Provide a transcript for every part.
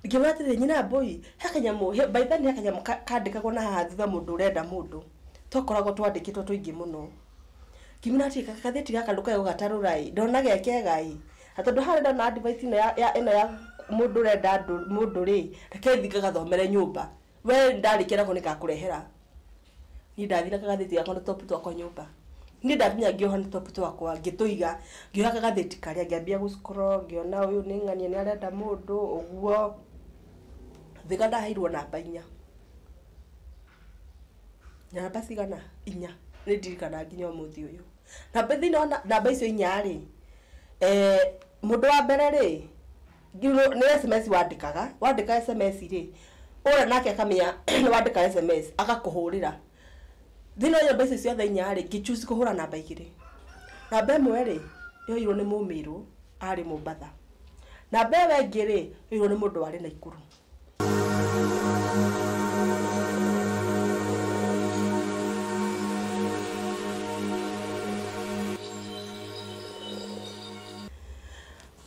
Ngĩmwĩra atĩrĩrĩ, nyina mbũi, he kanyamũ, by then he kanyamũ kandĩkagwo na haha thutha mũndũ ũrenda mũndũ. Twakoragwo twandĩkĩtwo tũingĩ mũno. Ngĩmwĩra atĩrĩ, gagathĩti gaka ndũkae gũgatarũra ĩ, ndona ge kega ĩ. Na tondũ harĩa ndona advice ĩno ya ĩno ya mũndũ ũrenda mũndũ rĩ, reke thiĩ ngagathomere nyũmba. We ndarĩkia nako nĩngakũrehera. Niĩ ndathiĩ na kagathĩti gakwa na tũtopu twakwa nyũmba. Niĩ ndakinya ngĩoha na tũtopu twakwa, ngĩtũiga, ngĩoha kagathĩti karĩa, ngĩambia gũ scroll, ngĩona ũyũ nĩ ng'ania nĩ arenda mũndũ, ũguo. Thika ndaheirwo namba 4. Namba cigana? 4. Nĩ ndirikanaga nginya ũmũthĩ ũyũ. Namba thĩinĩ wa namba icio 4 rĩ, mũndũ wa mbere rĩ, nĩ SMS wandĩkaga, wandĩka SMS rĩ, ũrĩa nake akamenya nĩ wandĩka SMS, agakũhũrĩra. Thĩinĩ wa namba icio ciothe 4 rĩ, ngĩ choose kũhũra namba 2. Namba 1 rĩ, yoirwo nĩ Mũmĩrũ, arĩ Mombatha. Namba ĩyo ĩngĩ rĩ, yoirwo nĩ mũndũ warĩ Naikuru.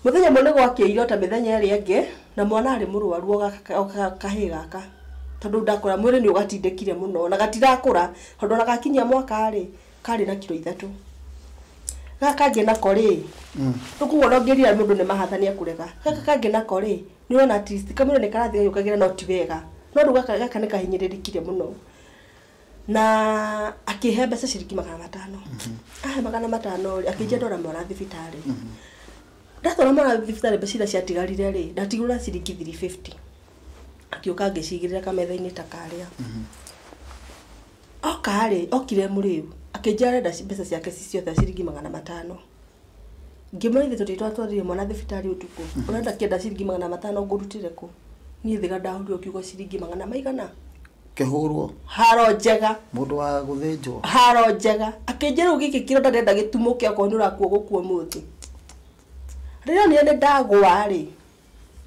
Mũthenya ũmwe nĩ gwakĩire ta mĩthenya ĩrĩa ĩngĩ, na mwana arĩ mũrwaru o kahĩĩ gaka. Tondũ ndakũra mwĩrĩ nĩ ũgatindĩkire mũno, na gatirakũra, tondũ ona gakinyia mwaka rĩ, karĩ na kiro 3. Gaka kangĩ nako rĩ, rĩu ona ũngĩrira mũndũ nĩ mahatha nĩ ekũrega. Gaka kangĩ nako rĩ, nĩ ũrona at least kamwĩrĩ nĩ karathiĩ gagĩũkagĩra no ti wega. No rĩu gaka nĩ kahinyĩrĩrĩkire mũno. Na akĩhe mbeca ciringi 500. Ahe 500 rĩ, akĩnjia ndwara mwana thibitarĩ. Ndatwara mwana thibitarĩ mbeca iria ciatigarire rĩ, ndatigirwo na ciringi 350. Akĩũka ngĩcigĩrĩra kametha-inĩ ta karĩa. Oka rĩ, okire mũrĩu, akĩnjĩra arenda mbeca ciake ci ciothe ciringi 500. Ngĩmwĩra ithuĩ tũtirĩ twatwarire mwana thibitarĩ ũtukũ. Ũrenda kĩenda ciringi 500 ngũrutĩre kũ? Niĩ thĩga ndahũrirwo kiugo ciringi magana maigana? Kĩhũrwo. Haro njega. Mũndũ wa gũthĩnjwo. Haro njega. Akĩnjĩra rĩu gĩkĩ kĩronda ndĩrenda gĩtumũke okorwo nĩ ũrakua gũkua ũmũthĩ. Rĩrĩa onire nĩ ndagũa rĩ,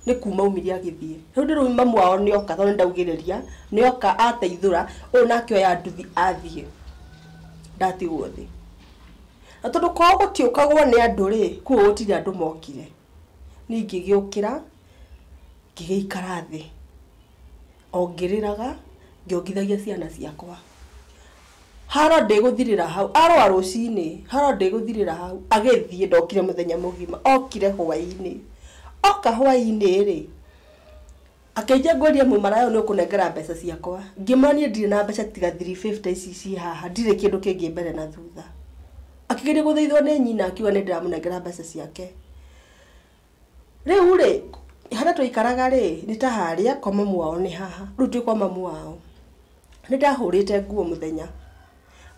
nĩ kuma aumire agĩthiĩ. Rĩu ndĩrĩ mamu wao nĩoka tondũ nĩndaugĩrĩria, nĩoka ateithũra, ũyũ nake oya nduthi athiĩ. Ndatigwo thĩ. Na tondũ kwao gũtiũkagwo nĩ andũ rĩ, kũu gũtirĩ andũ mokire. Niĩ ngĩgĩũkĩra, ngĩgĩikara thĩ. O ngĩrĩraga, ngĩongithagia ciana ciakwa. Haro ndĩgũthirĩra hau, arũa rũcinĩ, haro ndĩgũthirĩra hau, agĩthiĩ ndokire mũthenya mũgima, okire hwaĩ-inĩ. Oka hwaĩ-inĩ rĩ, akĩnjia ngũria mũmaraya ũyũ nĩ ũkũnengera mbeca ciakwa. Ngĩmwĩra niĩ ndirĩ na mbeca tiga 350 ici ci haha, ndirĩ kĩndũ kĩngĩ mbere na thutha. Akĩgeria gũthaithwo nĩ nyina akiuga nĩ ndĩramũnengera mbeca ciake. Rĩu rĩ, harĩa twaikaraga rĩ, nĩ ta harĩa kwa mamu wao nĩ haha, rĩu twĩ kwa mamu wao. Nĩ ndahũrĩte nguo mũthenya.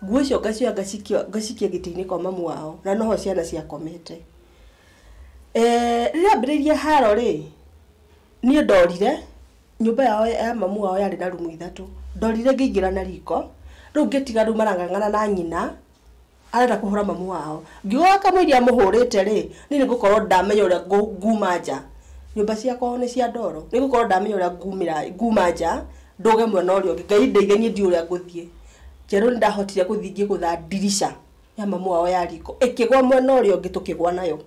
Nguo icio ngacioya ngacikia gĩtĩ-inĩ kwa mamu wao, na noho ciana ciakomete. Rĩrĩa ambĩrĩirie haro rĩ, niĩ ndorire, nyũmba yao ya mamu wao yarĩ na rumu 3. Ndorire ngĩingĩra na riko, rĩu ngĩtiga rĩu marang'ang'ana na nyina, arenda kũhũra mamu wao. Ngiuga kamũiria amũhũrĩte rĩ, niĩ nĩ ngũkorwo ndamenya ũrĩa nguma nja. Nyũmba ciakwa nĩ cia ndoro, nĩ ngũkorwo ndamenya ũrĩa nguma nja, ndũge mwena ũrĩa ũngĩ. Ngai ndeithie niĩ ndiũĩ ũrĩa ngũthiĩ. Njerũ nĩ ndahotire gũthiĩ ngĩgũtha ndirica ya mamu wao ya riko, ĩkĩgwa mwena ũrĩa ũngĩ tũkĩgwa nayo.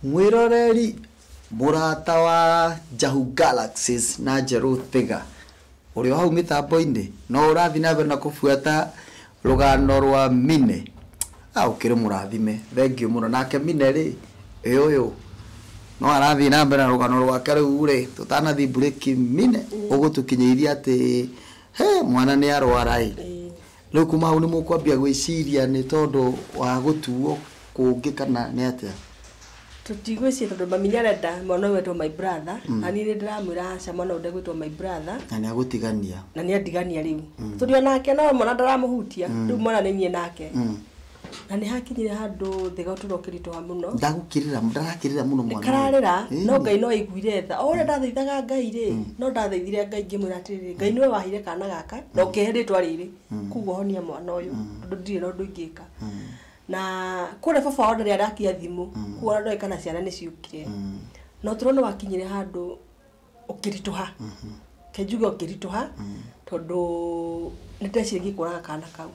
Mwĩroreri mũrata wa Njahu Galaxies na Njerũ Thiga ũrĩa hau mĩtambo-inĩ no ũrathiĩ na mbere na kũbuata rũgano rwa Mine. Ũkĩrĩ mũrathime, thank you mũno. Nake Mine rĩ, ĩ ũyũ no arathiĩ na mbere na rũgano rwake rĩu rĩ, tũtanathiĩ break Mine ũgũtũkinyĩirie atĩ he mwana nĩ arwara ĩ. Rĩu kuma hau nĩ mũkwambia gwĩciria nĩ tondũ wa gũtuo kũngĩ kana nĩ atĩa? Tũtigwĩciria tondũ mami nĩ arenda mwana ũyũ etwo my brother, na niĩ nĩ ndĩramwĩra aca mwana ũyũ ndegwĩtwo my brother. Na nĩ agũtigania. Na nĩ andigania rĩu. Tondũ onake no mwana ndaramũhutia, rĩu mwana nĩ niĩ nake. Na nĩ hakinyire handũ thĩga ũtũro ũkĩritũha mũno. Ndagũkĩrĩra, ndarakĩrĩra mũno mwana ũyũ. Nĩkararĩra, no Ngai no aiguire tha. O ũrĩa ndathaithaga Ngai rĩ, no ndathaithire Ngai ngĩmwĩra atĩrĩrĩ, Ngai nĩwe waheire kana gaka, na ũkĩhe rĩtwa rĩrĩ. Koguo honia mwana ũyũ, tondũ ndirĩ na ũndũ ingĩka. Na kũrĩa baba wao ndarĩ arakia thimũ, koguo ona ndoĩ kana ciana nĩ ciũkire. No ũtũro nĩ wakinyire handũ ũkĩritũha. Kenjuge ũngĩritũha tondũ nĩ ndeciragia kũraga kana kau.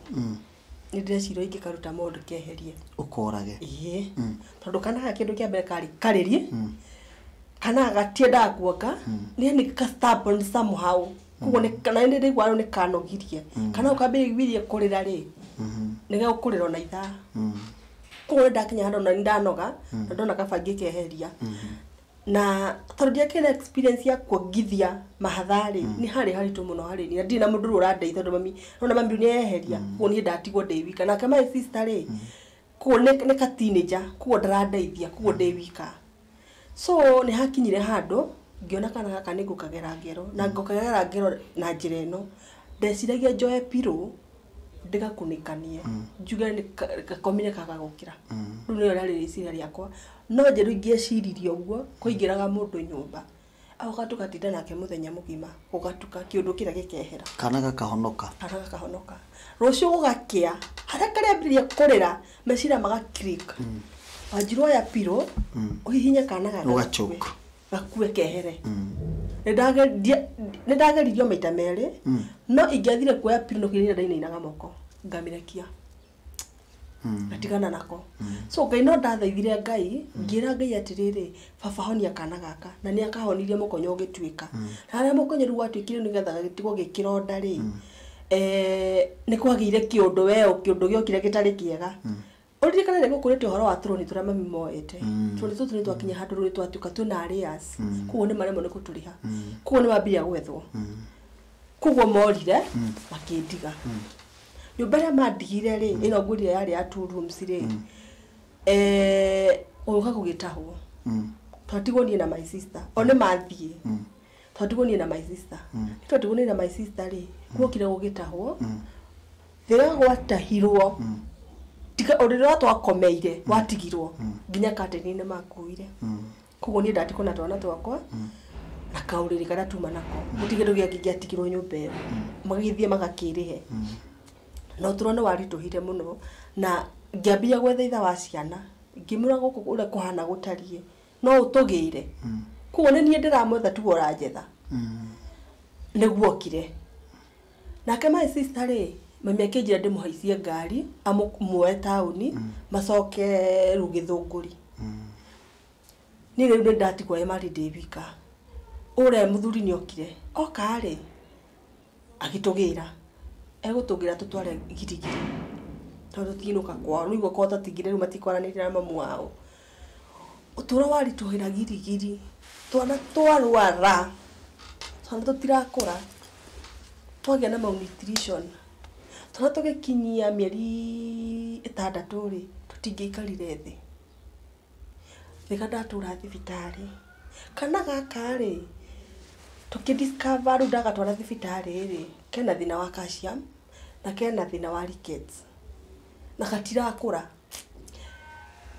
Nĩ ndĩreciria ingĩkaruta mũndũ keherie. Ũkorage. Ĩĩ. Tondũ kana gaka kĩndũ kĩa mbere karĩ karĩri. Kana gatiendaga kuonga. Nĩ nĩ ka stubborn somehow. Koguo nĩ kana nĩ ndĩraigua rĩu nĩ kanogirie. Kana ũkambĩrĩria kũrĩra rĩ. Nĩ gegũkũrĩra ona ithaa. Koguo nĩ ndakinya handũ na nĩ ndanoga na ndona kaba ngĩkeheria. Na tondũ ndiakĩrĩ na experience ya kuongithia mahatha rĩ, nĩ harĩ haritũ mũno harĩ niĩ. Na ndirĩ na mũndũ ũrĩa ũrandeithia tondũ mami, nona mami nĩ eheria. Koguo niĩ ndatigwo ndĩ wika. Nake my sister rĩ, koguo nĩ ka teenager, koguo ndarandeithia, koguo ndĩ wika. So nĩ hakinyire handũ ngĩona kana gaka nĩ ngũkagera ngero, na ngũkagera ngero na njĩra ĩno. Ndeciragia njoe pillow ndĩgakunĩkanie, njuge nĩ gakomire kaga gũkĩra. Rĩu nĩrĩo rĩarĩ rĩciria rĩakwa. No njĩrũ ingĩeciririe ũguo, kũingĩraga mũndũ nyũmba. Agoka tũgatinda nake mũthenya mũgima, gũgatuka kĩũndũ kĩrĩa gĩkehera. Kana gakahonoka. Kana gakahonoka. Rũciũ gũgakĩa, harĩa karĩambĩrĩria kũrĩra, meciria maga click. Wanjirũ oya pillow, ũhihinye kana gaka Ũgachoke. gakue kehere. Nĩ ndageririo maita merĩ, no ingĩathire kuoya pillow no kĩrĩa ndainainaga moko, ngamĩrekia. Ngatigana nako. So Ngai no ndathaithire Ngai, ngĩra Ngai atĩrĩrĩ, baba honia kana gaka, na nĩ akahonirie mũkonyo ũgĩtuĩka. Na harĩa mũkonyo rĩu watuĩkire nĩgetha gĩtigwo gĩkĩronda rĩ, nĩ kwagĩire kĩũndũ weũ, kĩũndũ gĩokire gĩtarĩ kĩega. Ũririkane nĩ gũkũrĩte ũhoro wa tũroni tũrĩa mami moete. Tũroni tũtũ nĩ twakinya handũ rũrĩ twatuĩka twĩna arrears. Koguo nĩ maremwo nĩ gũtũrĩha. Koguo nĩ mambia gwethwo. Koguo morire, makĩndiga. Nyũmba ĩrĩa mandigire rĩ, ĩno ngwĩrire yarĩ ya 2 rooms rĩ, gũgĩũka gũgĩtahwo. Twatigwo niĩ na my sister. O nĩ mathiĩ. Twatigwo niĩ na my sister. Twatigwo niĩ na my sister rĩ, guokire gũgĩtahwo. Rĩrĩa gwatahirwo, tiga ũrĩrĩ ũrĩa twakomeire watigirwo nginya curtain-inĩ makuire. Koguo niĩ ndatigwo na twana twakwa na kaũrĩrĩ karĩa tuma nako. Gũtirĩ kĩndũ gĩangĩ gĩatigirwo nyũmba ĩyo. Magĩthiĩ magakĩrĩhe. Na ũtũro nĩ waritũhire mũno na ngĩambia gwetha ithe wa ciana. Ngĩmwĩra gũkũ ũrĩa kũhana gũtariĩ, no ũtũgĩre. Koguo nĩ niĩ ndĩramwetha tiwe ũranjetha. Nĩguo okire. Nake my sister rĩ, mami akĩnjĩra ndĩmũhaicie ngari, amũmuoe taũni, macoke rĩu Gĩthũngũri. Niĩ rĩu nĩ ndatigwo Emali ndĩ wika. Ũrĩa mũthuri nĩ okire. Oka rĩ, agĩtũgĩra. Egũtũgĩra tũtware Girigiri. Tondũ tũtinũka kwao, nĩ ũguo kwao twatigire rĩu matikwaranĩria na mamu wao. Ũtũro waritũhĩra Girigiri. Twana twarwara. Twana tũtirakũra. Twagĩa na malnutrition. Twana tũgĩkinyia mĩeri 6 rĩ, tũtingĩikarire thĩ. Thika ndatũra thibitarĩ. Kana gaka rĩ, tũkĩdiscover rĩu ndagatwara thibitarĩ rĩ, kena thĩna wa calcium na kena thĩna wa rickets. Na gatirakũra.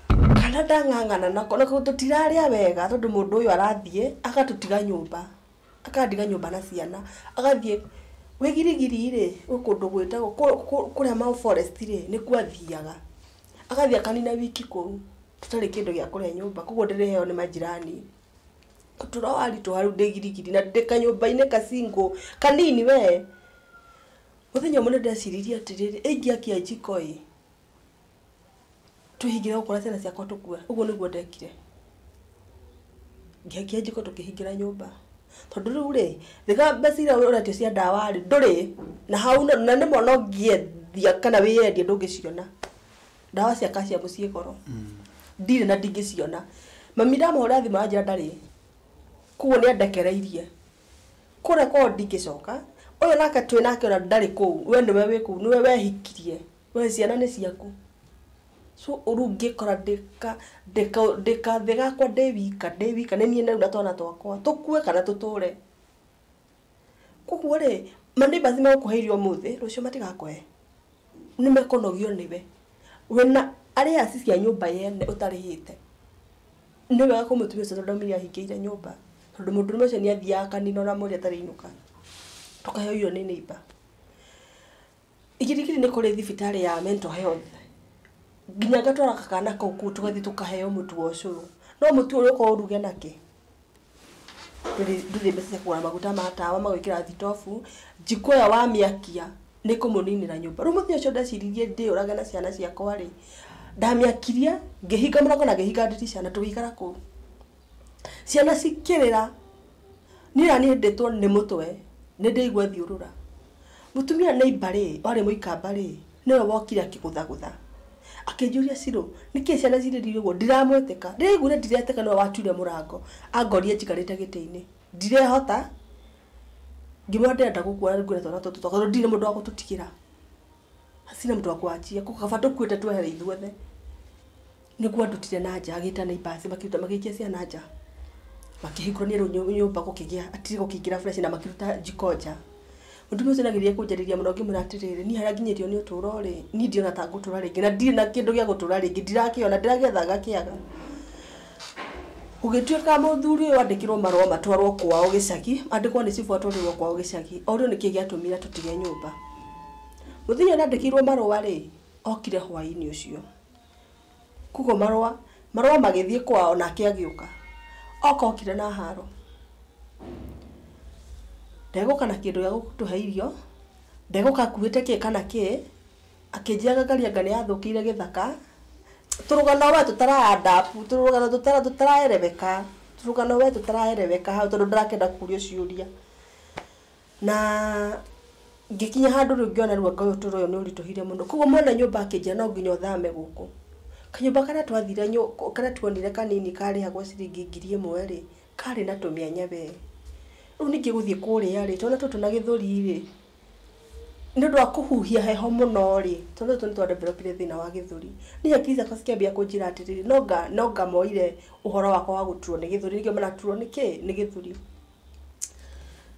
Kana ndang'ang'ana nako, na tũtirarĩa wega tondũ mũndũ ũyũ arathiĩ agatũtiga nyũmba. Akandiga nyũmba na ciana. Agathiĩ wĩ Girigiri rĩ, gwĩ kũndũ gwĩtagwo kũrĩa Mau Forest rĩ, nĩkuo athiaga. Agathiĩ akanina wiki kũu, tũtarĩ kĩndũ gĩa kũrĩa nyũmba, koguo ndĩrĩheo nĩ majirani. Ũtũro waritũha rĩu ndĩ Girigiri na ndĩ kanyũmba-inĩ ka single kanini we. Mũthenya ũmwe nĩ ndeciririe atĩrĩrĩ, ingĩakia njiko ĩ, twĩhingĩre gũkũ na ciana ciakwa tũkue. Ũguo nĩguo ndekire. Ngĩakia njiko tũkĩhingĩra nyũmba. Tondũ rĩu rĩ, thika mbeca iria ũretio cia ndawa rĩ, ndũrĩ na hau na nĩ mwana ũngĩendia kana wĩyendie ndũngĩciona. Ndawa cia calcium ciĩ goro. Ndirĩ na ndingĩciona. Mami ndamũhũrĩra thimũ anjĩra ndarĩ. Koguo nĩ andekereirie. Kũrĩa kwao ndingĩcoka. Ũyũ nake twĩ nake ona ndarĩ kũu. We nĩwe wĩ kũu, nĩwe wehikirie. We ciana nĩ ciaku. So rĩu ngĩkora ndĩka thĩ gakwa ndĩ wika, ndĩ wika, nĩ niĩ na rĩu na twana twakwa. Tũkue kana tũtũre. Koguo rĩ, ma neighbours megũkũhe irio ũmũthĩ, rũciũ matigakũhe. Nĩ mekũnogio nĩwe. Wĩna arrears cia nyũmba yene ũtarĩhĩte. Nĩ wega kũmũtumia ũcio tondũ ndaumire ahingĩire nyũmba. Tondũ mũndũrũme ũcio nĩ athiaga kanitha ona mweri atarĩ inũka. Tũkaheo irio nĩ neighbour. Girigiri nĩ kũrĩ thibitarĩ ya mental health. Nginya ngatwara kana kau kũu tũgathiĩ tũkaheo mũtu wa ũcũrũ. No mũtu ũrĩa ũkorwo ũruge nakĩ? Ndũrĩ mbeca cia kũgũra maguta ma tawa magwĩkĩra thitobu. Njiko ĩyo wamĩakia nĩ kũmũninĩra nyũmba. Rĩu mũthenya ũcio ndeciririe ndĩyũrage na ciana ciakwa rĩ, ndamĩakirie ngĩhinga mũrango na ngĩhinga ndirica na tũgĩikara kũu. Ciana cikĩrĩra, niĩ na niĩ ndĩtwo nĩ mũtwe, nĩ ndĩigua thiũrũra. Mũtumia neighbor rĩ, warĩ mũikamba rĩ, nĩwe wokire akĩgũthagũtha. Akĩnjũria Cirũ, nĩkĩ ciana cirĩrire ũguo? Ndiramwĩtĩka. Rĩrĩa aiguire ndiretĩka nĩwe watuire mũrango. Angorire njikarĩte gĩtĩ-inĩ. Ndirehota, ngĩmwĩra ndĩrenda gũkua na ngũre twana tũtũ twakwa tondũ ndirĩ mũndũ wa gũtũtigĩra. Hatirĩ mũndũ wa kũanjia, kaba tũkuĩte twehere ithuothe. Nĩguo andutire na nja, agĩta neighbors makĩruta magĩikia ciana nja. Makĩhingũrania rĩu nyũmba gũkĩgĩa, atirĩ gũkĩingĩra fresh na makĩruta njiko nja. Mũtumia ũcio nĩageririe kũnjarĩria mũno ngĩmwĩra atĩrĩrĩ, niĩ harĩa nginyĩtio nĩ ũtũũro rĩ, niĩ ndiona ta ngũtũra rĩngĩ na ndirĩ na kĩndũ gĩa gũtũra rĩngĩ, ndirakĩona, ndĩragĩetha ngakĩaga. Gũgĩtuĩka mũthuri ũyũ andĩkĩrwo marũa matwarwo kwao gĩcagi, andĩkwo nĩ cibũ atwarĩrwo kwao gĩcagi. O rĩu nĩkĩ gĩatũmire tũtige nyũmba. Mũthenya ũrĩa andĩkĩirwo marũa rĩ, okire hwaĩ-inĩ ũcio. Koguo marũa magĩthiĩ kwao nake agĩũka. Oka okire na haro. Ndegũka na kĩndũ gĩa gũtũhe irio, ndegũka akuĩte kĩ kana kĩ, akĩnjĩra ngari anga nĩyathũkĩire gĩthaka. Tũrũgano we tũtara-adapt, tũrũgano tũtaraereweka, tũrũgano we tũtaraereweka hau tondũ ndarakĩenda kũrio ciũria. Na ngĩkinya handũ rĩu ngĩona rĩu anga ũtũũro ũyũ nĩ ũritũhire mũno. Koguo mwene nyũmba akĩnjĩra no nginya ũthame gũkũ. Kanyũmba karĩa twathire karĩa tuonire kanini karĩhagwo ciringi 1000 rĩ, karĩ na tũmĩanya we. Rĩu ningĩ gũthiĩ kũrĩa rĩ, twana tũtũ na gĩthũri rĩ, nĩ ũndũ wa kũhuhia heho mũno rĩ, twana tũtũ nĩ twadevelopire thĩna wa gĩthũri. Niĩ hakiri ciakwa cikĩambia kũnjĩra atĩrĩrĩ, no nga moire ũhoro wakwa wa gũturwo nĩ gĩthũri, nĩkĩo maraturwo nĩ kĩ? Nĩ gĩthũri.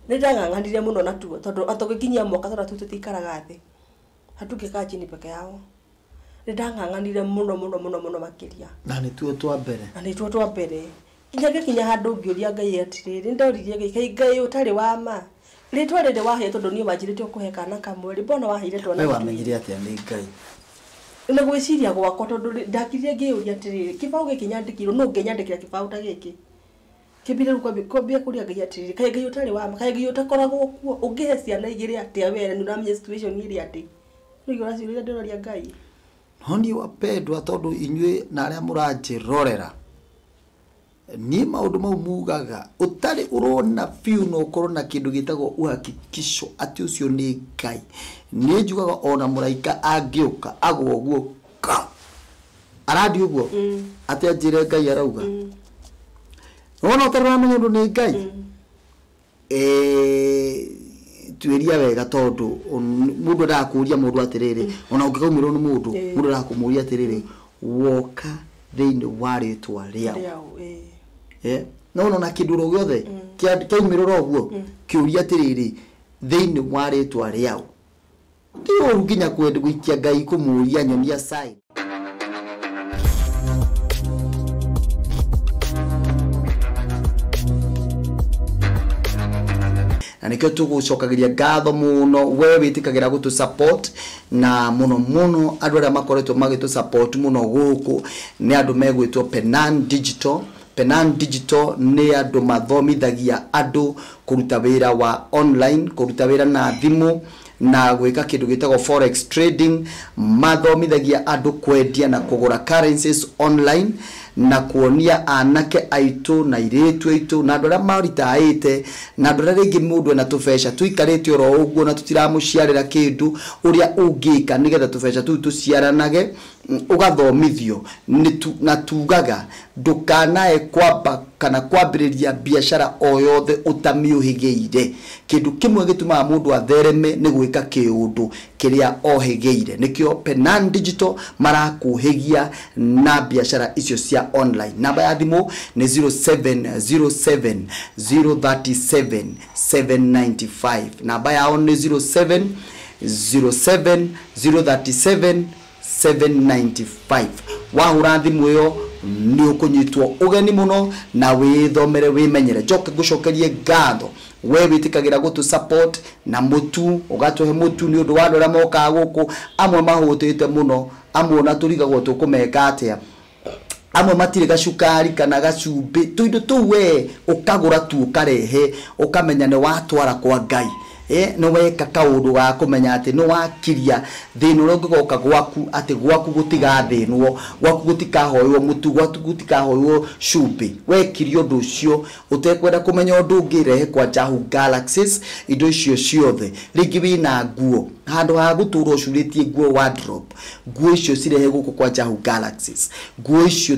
Nĩ ndang'ang'anire mũno natuo tondũ tũgĩkinyia mwaka twana tũu tũtiikaraga thĩ. Hatungĩkaa chini peke yao. Nĩ ndang'ang'anire mũno mũno mũno mũno makĩria. Na nĩtuo twa mbere. Na nĩtuo twa mbere. Nginya ngĩkinya handũ ngĩũria Ngai atĩrĩrĩ, nĩ ndoririe Ngai, kaĩ Ngai ũtarĩ wa ma? Rĩtwa rĩrĩ waheire tondũ niĩ wanjĩrĩte ũkũhe kana kamwe rĩ, mbona waheire twana We twĩrĩ? Wamenyire atĩa nĩ Ngai? Na gwĩciria gwakwa tondũ ndakirire ngĩyũria atĩrĩrĩ, kĩbaũ gĩkĩ nyandĩkĩirwo, nũ ũngĩnyandĩkĩra kĩbaũ ta gĩkĩ? Kĩambire rĩu kwambia kũria Ngai atĩrĩrĩ, kaĩ Ngai ũtarĩ wa ma, kaĩ Ngai ũtakoragwo kuo, ũngĩhe ciana igĩrĩ atĩa we na nĩ ũramenya situation ĩrĩa ndĩ? Rĩu ũraciũria ndĩroria Ngai. No niĩ wapendwa, tondũ inyuĩ na arĩa mũranjĩrorera, niĩ maũndũ mau mugaga ũtarĩ ũrona biũ no ũkorwo na kĩndũ gĩtagwo uhakikisho atĩ ũcio nĩ Ngai. Niĩ njugaga ona mũraika angĩũka agwo ũguo ka arandi ũguo atĩ anjĩre Ngai arauga, wona ũtarĩ ũramenya ũndũ nĩ Ngai. Tuĩria wega tondũ mũndũ endaga kũũria mũndũ atĩrĩrĩ, ona ũngĩkaumĩrwo nĩ mũndũ, mũndũ endaga kũmũũria atĩrĩrĩ, woka thĩinĩ wa rĩtwa rĩao? Rĩao, ĩĩ. No ona kĩndũ oro gĩothe kĩaumĩrĩra ũguo, kĩũria atĩrĩrĩ, thĩinĩ wa rĩtwa rĩao? Ti ũru nginya kwenda gũikia Ngai kũmũũria nyonia sign. Na nĩkĩo tũgũcokagĩria ngatho mũno we wĩtĩkagĩra gũtũ support, na mũno mũno andũ arĩa makoretwo magĩtũ support mũno gũkũ nĩ andũ megwĩtwo Penan Digital. Penan Digital nĩ andũ mathomithagia andũ kũruta wĩra wa online, kũruta wĩra na thimũ na gwĩka kĩndũ gĩtagwo forex trading. Mathomithagia andũ kwendia na kũgũra currencies online na kuonia anake aitũ na airĩtu aitũ na andũ arĩa maritaĩte na andũ arĩa rĩngĩ mũndũ ena tũbeca tũikarĩte oro ũguo na tũtiramũciarĩra kĩndũ, ũrĩa ũngĩka nĩgetha tũbeca tũu tũciaranage. Ũgathomithio na tugaga ndũkanae kwamba kana kwambĩrĩria biacara o yothe ũtamĩũhĩgĩire. Kĩndũ kĩmwe gĩtũmaga mũndũ athereme nĩ gwĩka kĩũndũ kĩrĩa ohĩgĩire. Nĩkĩo Penan Digital marakũhĩgia na biacara icio cia online. Namba ya thimũ nĩ 0707 037 795. Namba yao nĩ 0707 037 795. Wahũra thimũ ĩyo nĩ ũkũnyitwo ũgeni mũno na wĩthomere wĩmenyere. Njoke ngũcokerie ngatho we wĩtĩkagĩra gũtũ support na mũtu, ũgatũhe mũtu nĩ ũndũ wa andũ arĩa mokaga gũkũ, amwe mahũtĩte mũno, amwe ona tũrigagwo tũkũmeka atĩa. Amwe matirĩ gacukari kana gacumbĩ, tũindo tũu we ũkagũra tu ũkarehe, ũkamenya nĩ watwara kwa Ngai. Nĩ weka kaũndũ ga kũmenya atĩ nĩ wakiria thĩna ũrĩa ũngĩgoka gwaku, atĩ gwaku gũtigathĩnwo, gwaku gũtikahoywo mũtu, gwaku gũtikahoywo cumbĩ. Wekiria ũndũ ũcio ũtekwenda kũmenya ũndũ ũngĩ, rehe kwa Jahu Galaxies indo icio ciothe. Rĩngĩ wĩna nguo, handũ ha gũtũra ũcurĩtie nguo wardrobe, nguo icio cirehe gũkũ kwa Jahu Galaxies. Nguo icio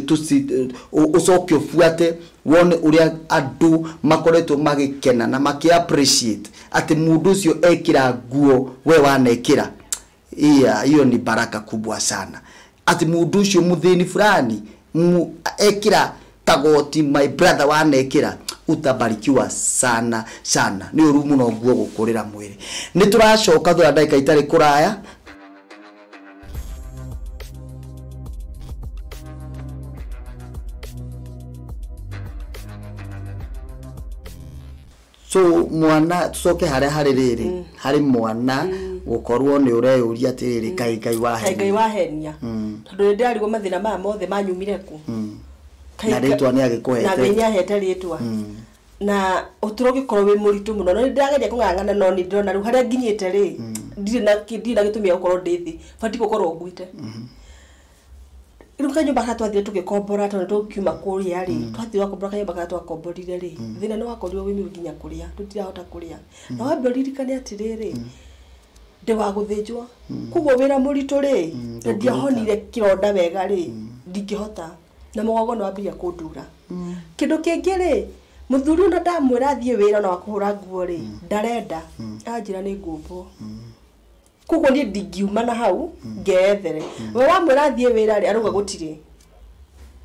ũcoke ũbuate wone ũrĩa andũ makoretwo magĩkena na makĩ appreciate atĩ mũndũ ũcio ekĩra nguo we wanekĩra. Iya, hiyo ni baraka kubwa sana. Atĩ mũndũ ũcio mũthĩni fulani ekĩra kagoti my brother wanekĩra, utabarikiwa sana sana. Nĩ ũru mũno nguo gũkũrĩra mwĩrĩ. Nĩ tũracoka thutha ndagĩka itarĩ kũraya. So mwana, tucoke harĩa harĩ rĩrĩ, harĩ mwana gũkorwo nĩ ũreyũria atĩrĩrĩ, kaĩ Ngai Kaĩ Ngai wahenia. Wahenia, tondũ nĩ ndĩrarigwo mathĩna maya mothe manyumire kũ. Na rĩtwa nĩ agĩkũhete. Na Ngai nĩ ahete rĩtwa na ũtũro ũgĩkorwo wĩ mũritũ mũno, no nĩ ndĩrageria kũng'ang'ana, no nĩ ndĩrona rĩu harĩa nginyĩte rĩ, ndirĩ na gĩtũmi gĩa gũkorwo ndĩ thĩ, batiĩ gũkorwo nguĩte. Rĩu kanyũmba karĩa twathire tũgĩkombora, tondũ tũkiuma kũrĩa rĩ, twathire gwakombora kanyũmba karĩa twakomborire rĩ, thĩna nĩ wakorirwo wĩ mĩũru nginya kũrĩa tũtirahota kũrĩa. Na wambe ũririkane atĩrĩrĩ, ndĩ wa gũthĩnjwo, koguo wĩra mũritũ rĩ, na ndiahonire kĩronda wega rĩ, ndingĩhota, na mũgongo nĩ wambirie kũndura. Kĩndũ kĩngĩ rĩ, mũthuri ũyũ ndamwĩra athiĩ wĩra na wa kũhũra nguo rĩ, ndarenda, anjĩra nĩ ngũmbwo. Koguo niĩ ndingiuma na hau ngeyethere. We wamwĩra athiĩ wĩra rĩ, arauga gũtirĩ.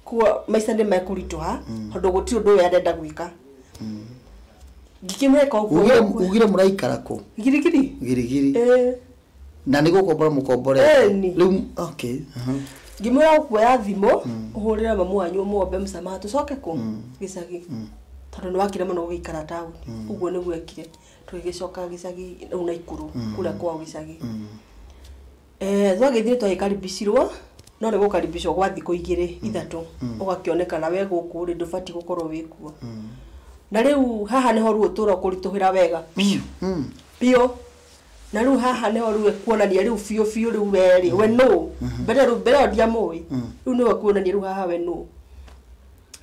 Koguo maica nĩ mekũritũha, tondũ gũtirĩ ũndũ ũyũ arenda gwĩka. Ngĩkĩmwĩka ũguo. Ugire mũraikara kũ? Girigiri. Girigiri. Ĩĩ. Na nĩ gũkombora mũkomborete? Ĩni. Rĩu okay. Ngĩmwĩra ũkuoya thimũ ũhũrĩre mamu wanyu ũmwombe msamaha, tũcoke kũ gĩcagi, tondũ nĩ wakire mũno gũgĩikara taũni. Ũguo nĩguo ekire, tũgĩgĩcoka gĩcagi rĩu Naikuru, kũrĩa kwao gĩcagi. Twagĩthire twagĩkaribicirwo, no nĩ gũkaribicwo gwa thikũ igĩrĩ ithatũ, ũgakĩonekana we gũkũ rĩ, ndũbatiĩ gũkorwo wĩ kuo. Na rĩu haha nĩho rĩu ũtũũro kũritũhĩra wega biũ biũ. Na rĩu haha nĩho rĩu ekuonania rĩu biũ biũ rĩu we rĩ, we nũ. Mbere rĩu, mbere ĩyo ndiamũĩ, rĩu nĩwe ekuonania rĩu haha we nũ.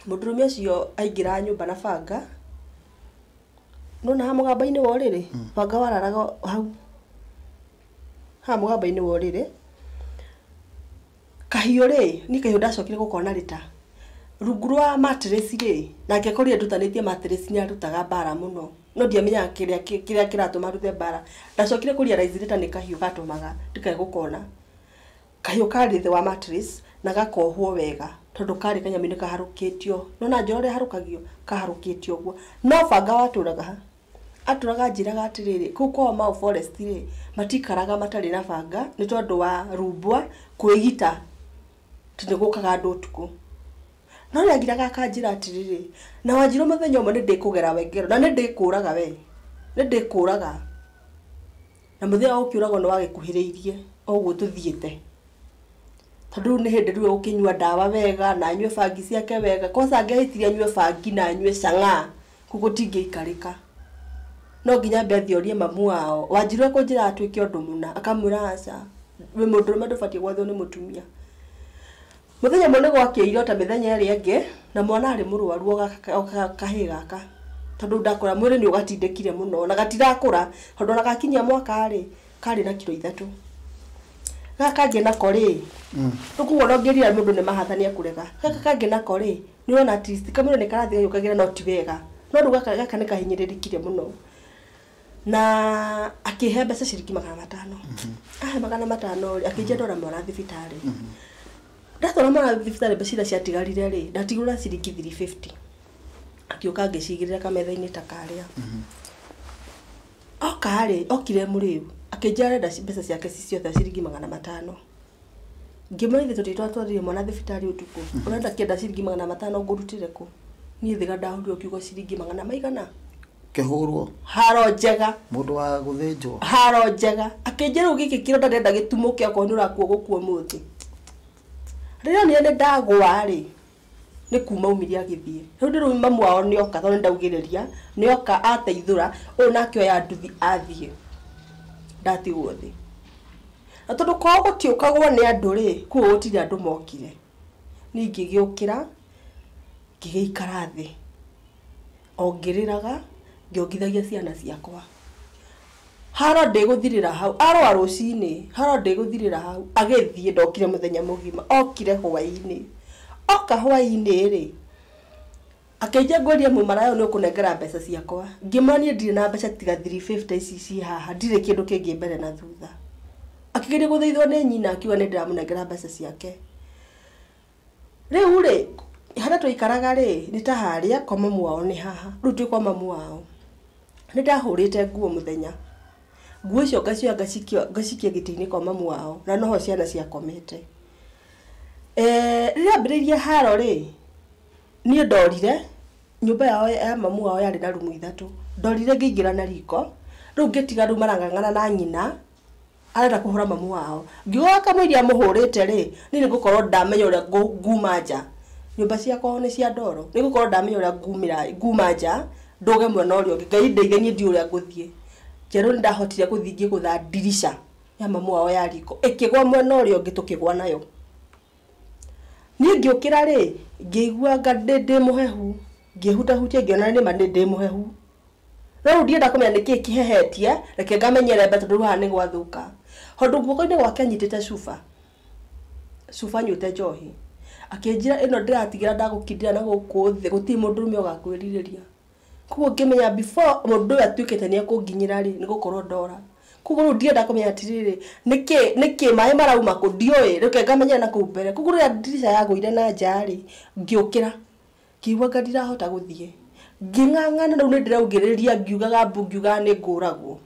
Mũndũrũme ũcio aingĩra nyũmba na banga, nona haha mũgamba-inĩ wa ũrĩrĩ, banga wararaga hau haha mũgamba-inĩ wa ũrĩrĩ. Kahiũ rĩ, niĩ kahiũ ndacokire gũkona rĩta rungu rwa mattress rĩ, nake akorire ndutanĩtie mattress, nĩ arutaga mbara mũno, no ndiamenyaga kĩrĩa kĩratũma arute mbara. Ndacokire kũ realize rĩta nĩ kahiũ gatũmaga ndikae gũkona. Kahiũ karĩ thĩ wa mattress na gakohwo wega, tondũ karĩ kanyamũ-inĩ kaharũkĩtio, nona njora ũrĩa harũkagio, kaharũkĩtio ũguo. No banga watũraga ha, atũraga anjĩraga atĩrĩrĩ, kũu kwao Mau Forest rĩ, matikaraga matarĩ na banga, nĩ tondũ wa rumbwa kwĩgita, atĩ nĩ gũkaga andũ ũtukũ. No nĩ angiraga akanjĩra atĩrĩrĩ, na Wanjirũ, mũthenya ũmwe nĩ ndĩkũgera we ngero, na nĩ ndĩkũraga we, nĩ ndĩkũraga. Na mũthenya wa gũkĩũragwo nĩ wagĩkuhĩrĩirie o ũguo tũthiĩte, tondũ rĩu nĩ hĩndĩ rĩu egũkĩnyua ndawa wega na anyue bangi ciake wega. Kwanza angĩahĩtirie anyue bangi na anyue chang'aa, kũu gũtingĩikarĩka. No nginya ambe athiĩ orie mamu wao. Wanjirũ ekũnjĩra atuĩke ũndũ mũna, akamwĩra aca, wĩ mũndũrũme, ndũbatiĩ gwathwo nĩ mũtumia. Mũthenya ũmwe nĩ gwakĩire ta mĩthenya ĩrĩa ĩngĩ, na mwana arĩ mũrwaru, o kahĩĩ gaka, tondũ ndakũra mwĩrĩ nĩ ũgatindĩkire mũno na gatirakũra, tondũ ona gakinyia mwaka rĩ, karĩ na kiro 3. Gaka kangĩ nako rĩ, rĩu koguo ona ũngĩrira mũndũ nĩ mahatha nĩ ekũrega. Gaka kangĩ nako rĩ, nĩ ũrona at least kamwĩrĩ nĩ karathiĩ gagĩũkagĩra, no ti wega. No rĩu gaka nĩ kahinyĩrĩrĩkire mũno. Na akĩhe mbeca ciringi 500. Ahe 500 rĩ, akĩnjia ndwara mwana thibitarĩ. Ndatwara mwana thibitarĩ, mbeca iria ciatigarire rĩ, ndatigirwo na ciringi 350. Akĩũka ngĩcigĩrĩra kametha-inĩ ta karĩa. Oka rĩ, okire mũrĩu, akĩnjĩra arenda mbeca ciake ci ciothe ciringi 500. Ngĩmwĩra ithuĩ tũtirĩ twatwarire mwana thibitarĩ ũtukũ, ũrenda kĩenda ciringi 500 ngũrutĩre kũ? Niĩ thiga ndahũrirwo kiugo ciringi magana maigana. Kĩhũrwo. Haro njega. Mũndũ wa gũthĩnjwo. Haro njega. Akĩnjĩra rĩu gĩkĩ kĩronda ndĩrenda gĩtumũke, okorwo nĩ ũrakua gũkua ũmũthĩ. Rĩrĩa onire nĩ ndagũa rĩ, Nĩ kuma aumire agĩthiĩ. Rĩu ndĩrĩ mamu wao nĩoka tondũ nĩndaugĩrĩria, nĩoka ateithũra, ũyũ nake oya nduthi athiĩ. Ndatigwo thĩ. Na tondũ kwao gũtiũkagwo nĩ andũ rĩ, koguo gũtirĩ andũ mokire. Niĩ ngĩgĩũkĩra, ngĩgĩikara thĩ. O ngĩrĩraga, ngĩongithagia ciana ciakwa. Haro ndĩgũthirĩra hau, arũa rũcinĩ, haro ndĩgũthirĩra hau, agĩthiĩ ndokire mũthenya mũgima, okire hwaĩ-inĩ. Oka hwaĩ-inĩ rĩ, akĩnjia ngũria mũmaraya ũyũ nĩ ũkũnengera mbeca ciakwa. Ngĩmwĩra niĩ ndirĩ na mbeca tiga 350 ici ciĩ haha, ndirĩ kĩndũ kĩngĩ mbere na thutha. Akĩgeria gũthaithwo nĩ nyina akiuga nĩ ndĩramũnengera mbeca ciake. Rĩu rĩ, harĩa twaikaraga rĩ, nĩ ta harĩa kwa mamu wao nĩ haha, rĩu twĩ kwa mamu wao. Nĩ ndahũrĩte nguo mũthenya. Nguo icio ngacioya ngacikia gĩtĩ-inĩ kwa mamu wao, na noho ciana ciakomete. Rĩrĩa ambĩrĩirie haro rĩ, niĩ ndorire, nyũmba yao ya mamu wao yarĩ na rumu ithatũ. Ndorire ngĩingĩra na riko, rĩu ngĩtiga rĩu marang'ang'ana na nyina, arenda kũhũra mamu wao. Ngiuga kamũiria amũhũrĩte rĩ, niĩ nĩngũkorwo ndamenya ũrĩa nguma nja. Nyũmba ciakwa nĩ cia ndoro, nĩngũkorwo ndamenya ũrĩa nguma nja, ndũge mwena ũrĩa ũngĩ, Ngai ndeithie niĩ ndiũĩ ũrĩa ngũthiĩ. Njerũ nĩndahotire gũthiĩ ngĩgũtha ndirica ya mamu wao ya riko, ĩkĩgwa mwena ũrĩa ũngĩ tũkĩgwa nayo. Niĩ ngĩũkĩra rĩ, ngĩigua anga ndĩ mũhehu, ngĩhutahutia ngĩona nĩma ndĩ mũhehu. No rĩu ndienda kũmenya nĩkĩĩ kĩhehetie, reke ngamenyere mbere tondũ rĩu haha nĩ gwathũka. Tondũ guoko-inĩ gwake anyitĩte cuba, cuba nyuĩte njohi. Akĩnjĩra ĩno ndĩratigĩra ndagũkindĩra na gũkũ thĩ, gũtirĩ mũndũrũme ũgakwĩrirĩria. Koguo ngĩmenya before mũndũ ũyũ atuĩkĩte nĩ ekũnginyĩra rĩ, nĩ gũkorwo ndora. Koguo rĩu ndienda kũmenya atĩrĩrĩ, nĩkĩ maĩ marauma kũ, ndiũĩ, reke ngamenyera na kũu mbere. Koguo rĩrĩa ndirica yagũire na nja rĩ, ngĩũkĩra, ngĩigua anga ndirahota gũthiĩ. Ngĩng'ang'ana rĩu nĩ ndĩraugĩrĩria ngiugaga mbu ngiugaga nĩ ngũragwo.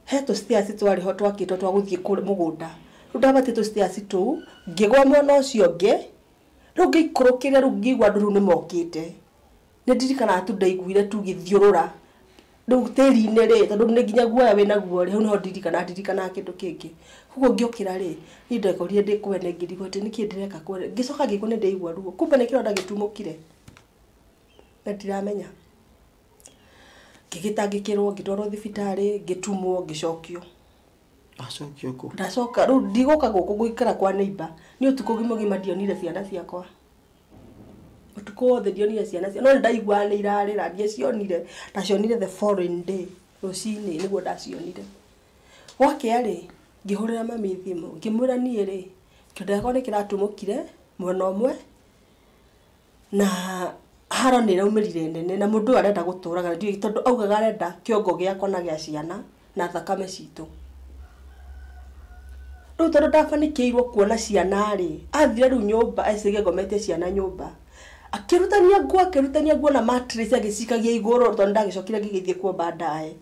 He tũ stairs twarĩ ho twakĩtwo twa gũthiĩ mũgũnda. Rĩu ndambatĩte tũ stairs tũu, ngĩgwa mwena ũcio ũngĩ, rĩu ngĩikũrũkĩra rĩu ngĩigua andũ rĩu nĩ mokĩte. Nĩ ndirikanaga tu ndaiguire tu ngĩthiũrũra. Rĩu tĩri-inĩ rĩ, tondũ nĩ nginya guoya wĩnaguo rĩ, hau nĩho ndirikanaga kĩndũ kĩngĩ. Koguo ngĩũkĩra rĩ, niĩ ndekorire ndĩ kwene ngĩrigwo atĩ nĩkĩĩ ndĩreka kwene. Ngĩcoka ngĩigua nĩ ndaigua ruo, kumbe nĩ kĩronda gĩtumũkire. Na ndiramenya. Ngĩgĩtangĩkĩrwo, ngĩtwarwo thibitarĩ, ngĩtumwo, ngĩcokio. Acokio kũ? Ndacoka, rĩu ndigũka gũkũ gũikara kwa neighbor. Niĩ ũtukũ mũgima ndionire ciana ciakwa. Ũtukũ wothe ndionire ciana ciakwa. No nĩndaiguaga nĩ irarĩra, ndiacionire. Ndacionire the following day, rũcinĩ nĩguo ndacionire. Gwakĩa rĩ, ngĩhũrĩra mami thimũ, ngĩmwĩra niĩ rĩ, kĩronda gĩakwa nĩ kĩratumũkire mwena ũmwe, na haro nĩ ĩraumĩrire nene, na mũndũ ũyũ arenda gũtũraga, ndiũĩ tondũ augaga arenda kĩongo gĩakwa na gĩa ciana na thakame citũ. Rĩu tondũ ndabanikĩirwo kuona ciana rĩ, athire rĩu nyũmba, eciririe ngometie ciana nyũmba. Akĩrutania nguo na mattress agĩcikagia igũrũ tondũ ndagĩcokire ngĩgĩthiĩ kuo baadaye.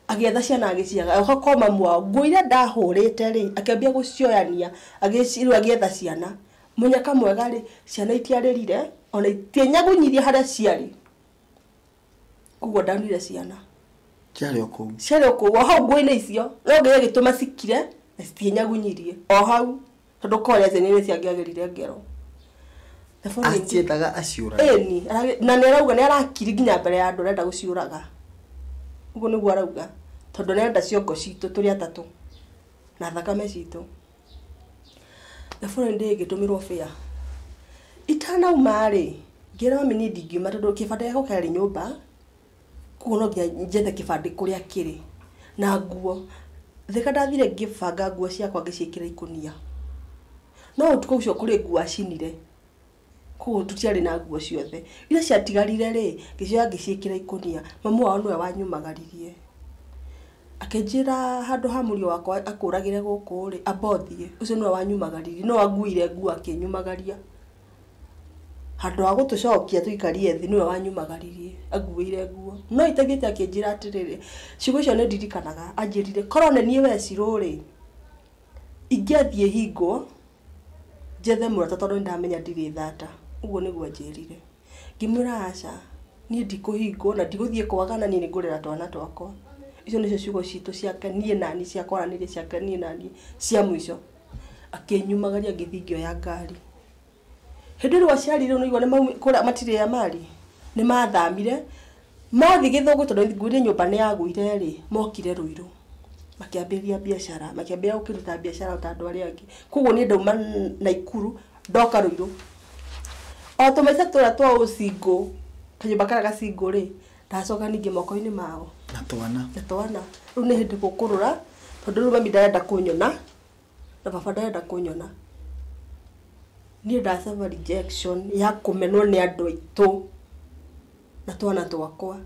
Agĩetha ciana agĩciaga, agĩũka kwa mamu wao, nguo iria ndahũrĩte rĩ, akĩambia gũcioyania, rĩu agĩetha ciana. Mũnyaka mwega rĩ, ciana itiarĩrire, ona itienyagunyirie harĩa ciarĩ. Koguo ndonire ciana. Ciarĩ o kũu. Ciarĩ o kũu, o hau nguo-inĩ icio. No Ngai agĩtũma cikire, na citienyagunyirie. O hau, tondũ korĩa ciana nĩ ciangĩagerire ngero. Aciendaga aciũrage. Ĩni, na nĩ arauga nĩ arakiri nginya mbere ya andũ arenda gũciũraga. Ũguo nĩguo arauga, tondũ nĩ arenda ciongo citũ tũrĩ atatũ na thakame citũ. The following day ngĩtũmĩrwo fare. Itanauma rĩ, ngĩra mami niĩ ndingiuma tondũ kĩbandĩ gĩakwa kĩarĩ nyũmba, koguo no nginya njethe kĩbandĩ kũrĩa kĩrĩ na nguo. Thika ndathire ngĩbanga nguo ciakwa ngĩciĩkĩra ikũnia. No ũtukũ ũcio kũrĩ nguo acinire. Koguo tũtiarĩ na nguo ciothe. Iria ciatigarire rĩ, ngĩcioya ngĩciĩkĩra ikũnia. Mamu wao nĩwe wanyumagaririe. Akĩnjĩra handũ ha mũriũ wakwa akũragĩre gũkũ rĩ, amba ũthiĩ. Ũcio nĩwe wanyumagaririe, no anguire nguo akĩnyumagaria. Handũ ha gũtũcokia tũikarie thĩ nĩwe wanyumagaririe, anguĩire nguo. No itathiĩte akĩnjĩra atĩrĩrĩ, ciugo icio nĩ ndirikanaga, anjĩrire korwo nĩ niĩ we Shiro rĩ, ingĩathiĩ hingwo njethe mũrata tondũ nĩndamenya ndirĩ thata. Ũguo nĩguo anjĩrire. Ngĩmwĩra aca, niĩ ndikũhingwo na ndigũthiĩ kwagana, niĩ nĩngũrera twana twakwa. Icio nĩcio ciugo citũ ciake niĩ nani cia kwaranĩria ciake niĩ nani cia mũico. Akĩnyumagaria ngĩthiĩ ngĩoya ngari. Hĩndĩ ĩrĩa aciari rĩu nĩigua nĩ kũrĩa matirĩ ya mari nĩ mathamire mathi Gĩthũngũ tondũ ngwĩre nyũmba nĩ yagũire rĩ mokire Ruiru makĩambĩrĩria biacara makĩambĩrĩria gũkĩruta biacara ta andũ arĩa angĩ koguo niĩ ndauma Naikuru ndoka Ruiru o tũmaica tũrĩa twa ũcingũ kanyũmba karĩa gacingũ rĩ ndacoka ningĩ moko-inĩ mao na twana rĩu nĩ hĩndĩ gũkũrũra tondũ rĩu mami ndarenda kũnyona na baba ndarenda kũnyona niĩ ndacaba rejection ya kũmenwo nĩ andũ aitũ na twana twakwa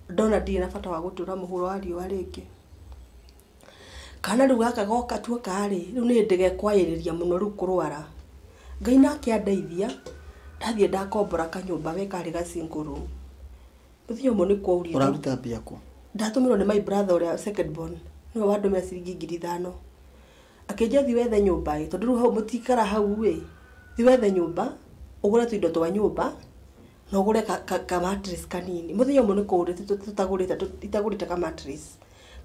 ndona ndirĩ na bata wa gũtũra mũhuro wa riũa rĩngĩ kana rĩu gaka goka tuoka rĩ rĩu nĩ hĩndĩ gekwaĩrĩria mũno rĩu kũrwara Ngai nake andeithia ndathiĩ ndakombora kanyũmba we karĩ ga single room mũthenya ũmwe nĩ kwaurire ũraruta mbia kũ ndatũmĩrwo nĩ my brother ũrĩa second born nĩwe wandũmĩra ciringi 5,000 akĩnjia thiĩ wethe nyũmba ĩ tondũ rĩu hau mũtikara hau ĩ thiĩ wethe nyũmba ũgũre tũindo twa nyũmba na ũgũre ka mattress kanini mũthenya ũmwe nĩ kwaurĩte tũtagũrĩte itagũrĩte ka mattress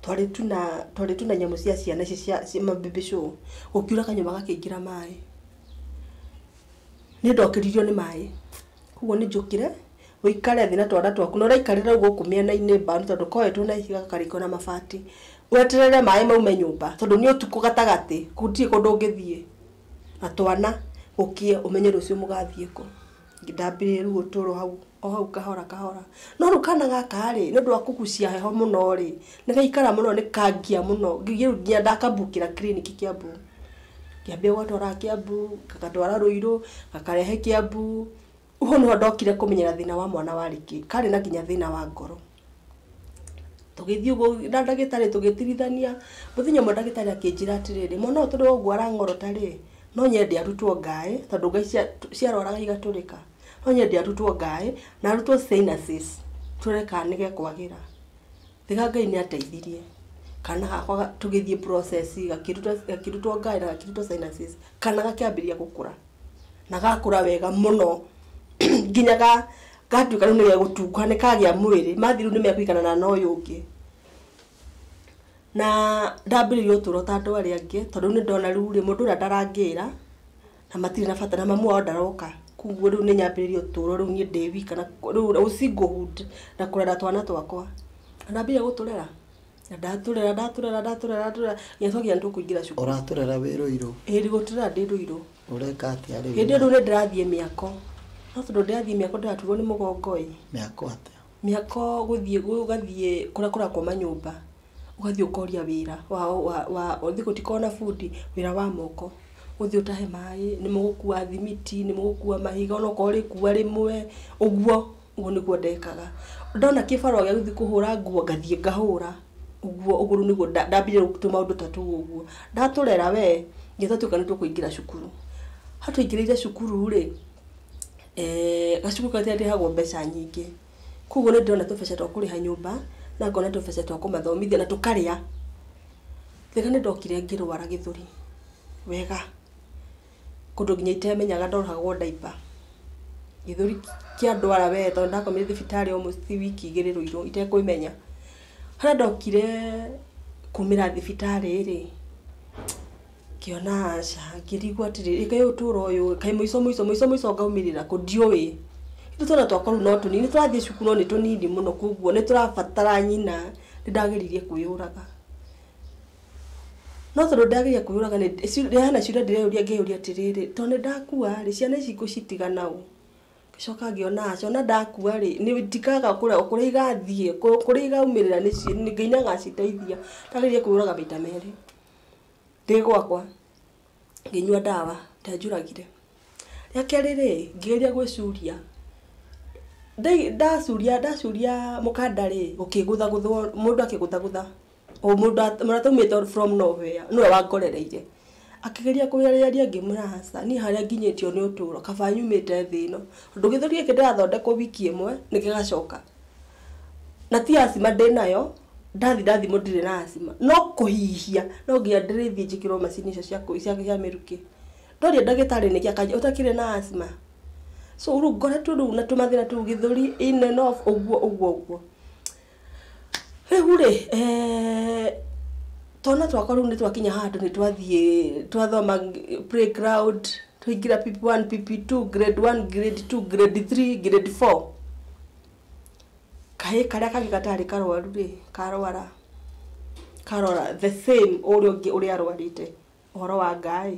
twarĩ tuna nyamũ cia ciana ici cia mababy show gũkiura kanyũmba gakĩingĩra maĩ nĩ ndokĩririo nĩ maĩ koguo nĩ njũkire ũikare thĩ na twana twaku na ũraikarĩra ũguo gũkũ mĩena-inĩ mbaũ tondũ koetwo na ihiga gakarĩkio na mabati weterere maĩ maume nyũmba tondũ nĩ ũtukũ gatagatĩ gũtirĩ kũndũ ũngĩthiĩ na twana ũkie ũmenye rũciũ mũgathiĩ kũ ndambĩrĩria rĩu ũtũũro hau o hau kahora kahora no rĩu kana gaka rĩ nĩ ũndũ wa kũgucia heho mũno rĩ nĩ gaikara mũno nĩ kangia mũno nginya ndakambukĩra kiriniki Kiambu kĩambia gwatwara Kiambu gagatwara Ruiru gakarehe Kiambu ũguo nĩho ndokire kũmenyera thĩna wa mwana warĩ kĩ karĩ na nginya thĩna wa ngoro tũgĩthiĩ ũguo na ndagĩtarĩ tũgĩtirithania mũthenya ũmwe ndagĩtarĩ akĩnjĩra atĩrĩrĩ mwana ũyũ tondũ wa ũguo arang'orota rĩ no nyende arutwo ngaĩ tondũ ngai ciarwaraga igatũrĩka no nyende arutwo ngaĩ na arutwo sinuses tũrore kana nĩ gekwagĩra thiga Ngai nĩ ateithirie kana gakwa tũgĩthiĩ process gakĩrutwo ngaĩ na gakĩrutwo sinuses kana gakĩambĩrĩria gũkũra na gakũra wega mũno nginya gatuĩka rĩu nĩ gegũtunguha nĩ kagĩa mwĩrĩ mathiĩ rĩu nĩ mekũiganana na ũyũ ũngĩ na ndambĩrĩria ũtũũro ta andũ arĩa angĩ tondũ nĩ ndona rĩu rĩ mũndũ ũrĩa ndarangĩra na matirĩ na bata na mamu wao ndaroka koguo rĩu nĩ nyambĩrĩria ũtũũro rĩu niĩ ndĩ wika na rĩu singlehood na kũrera twana twakwa na ndambĩrĩria gũtũrera na ndatũrera nginya twakinya nĩ tũkũingĩra cukuru ũratũrera wĩ Ruiru ĩĩ gũtũrera ndĩ Ruiru ũreka atĩa rĩu hĩndĩ ĩyo rĩu nĩ ndĩrathiĩ mĩako no tondũ ndĩrathiĩ mĩako ndĩraturwo nĩ mũgongo ĩ mĩako atĩa mĩako gũthiĩ ũgathiĩ kũrĩa kũrakwo manyũmba ũgathiĩ ũkoria wĩra wa ũthiĩ gũtikoragwo na bundi wĩra wa moko ũthiĩ ũtahe maĩ nĩ mũgũkua thimiti nĩ mũgũkua mahiga onokorwo rĩkua rĩmwe ũguo ũguo nĩguo ndekaga ndona kĩbarũa gĩa gũthiĩ kũhũra nguo ngathiĩ ngahũra ũguo ũguo rĩu nĩguo ndambire tũmaũndũ ta tũu ũguo ndatũrera we nginya twatuĩka nĩ tũkũingĩra cukuru hatũingĩrĩire cukuru rĩ gacukuru karĩa ndĩhagwo mbeca nyingĩ koguo nĩ ndĩrona tũbeca twa kũrĩha nyũmba na ngona tũbeca twa kũmathomithia na tũkarĩa thĩga nĩ ndokire ngĩrwara gĩthũri wega kũndũ nginya itemenyaga ndoragwo ndaipa gĩthũri kĩa ndwara we tondũ ndakomire thibitarĩ almost wiki igĩrĩ Ruiru itekũimenya harĩa ndokire kumĩra thibitarĩ rĩ ngĩona aca ngĩrigwo atĩrĩrĩ kaĩ ũtũũro ũyũ kaĩ mũico mũico mũico mũico ngaumĩrĩra kũ ndiũĩ ithuĩ twana twakwa rĩu no tũnini tũrathiĩ cukuru no nĩ tũnini mũno koguo nĩ tũrabatara nyina nĩ ndageririe kwĩyũraga no tondũ ndageria kwĩyũraga hena ciũria ndĩreyũria ngeyũria atĩrĩrĩ tondũ nĩ ndakua rĩ ciana ici ngũcitiga naũ ngĩcoka ngĩona aca ona ndakua rĩ nĩ ndikaga kũrĩa igathiĩ kũrĩa igaumĩrĩra Ngai nĩ agaciteithia ndageririe kwĩyũraga maita merĩ ndĩ gwakwa ngĩnyua ndawa ndanjũragire rĩa kerĩ rĩ ngĩgeria gwĩcuria ndacuria mũkanda rĩ ũkĩgũthagũthwo mũndũ akĩgũthagũtha o mũndũ mũrataumĩte from nowhere nĩwe wangorereire akĩgeria kũnyaria ngĩmwĩra aca niĩ harĩa nginyĩtio nĩ ũtũũro kaba nyumĩte thĩ ĩno tondũ gĩthũri gĩkĩ ndĩrathondekwo wiki ĩmwe nĩ gĩgacoka na ti asthma ndĩnayo ndathi ndathimwo ndirĩ na asthma no kũhihia no nginya ndĩrĩthiĩ njĩkĩrwo macini icio cia mĩrukĩ ndoria ndagĩtarĩ nĩkĩ akanjĩra ũtakĩrĩ na asthma so rĩu ngoretwo rĩu na tũmathĩna tũu gĩthũri in and off ũguo ũguo ũguo rĩu rĩ Twana twakwa rĩu nĩ twakinya handũ nĩ twathiĩ twathoma playground, twaingĩra PP1, PP2, grade 1, grade 2, grade 3, grade 4. Kahĩ karĩa kangĩ gatarĩ karwaru rĩ, karwara. Karwara the same ũrĩa ũngĩ ũrĩa arwarĩte ũhoro wa ngaĩ.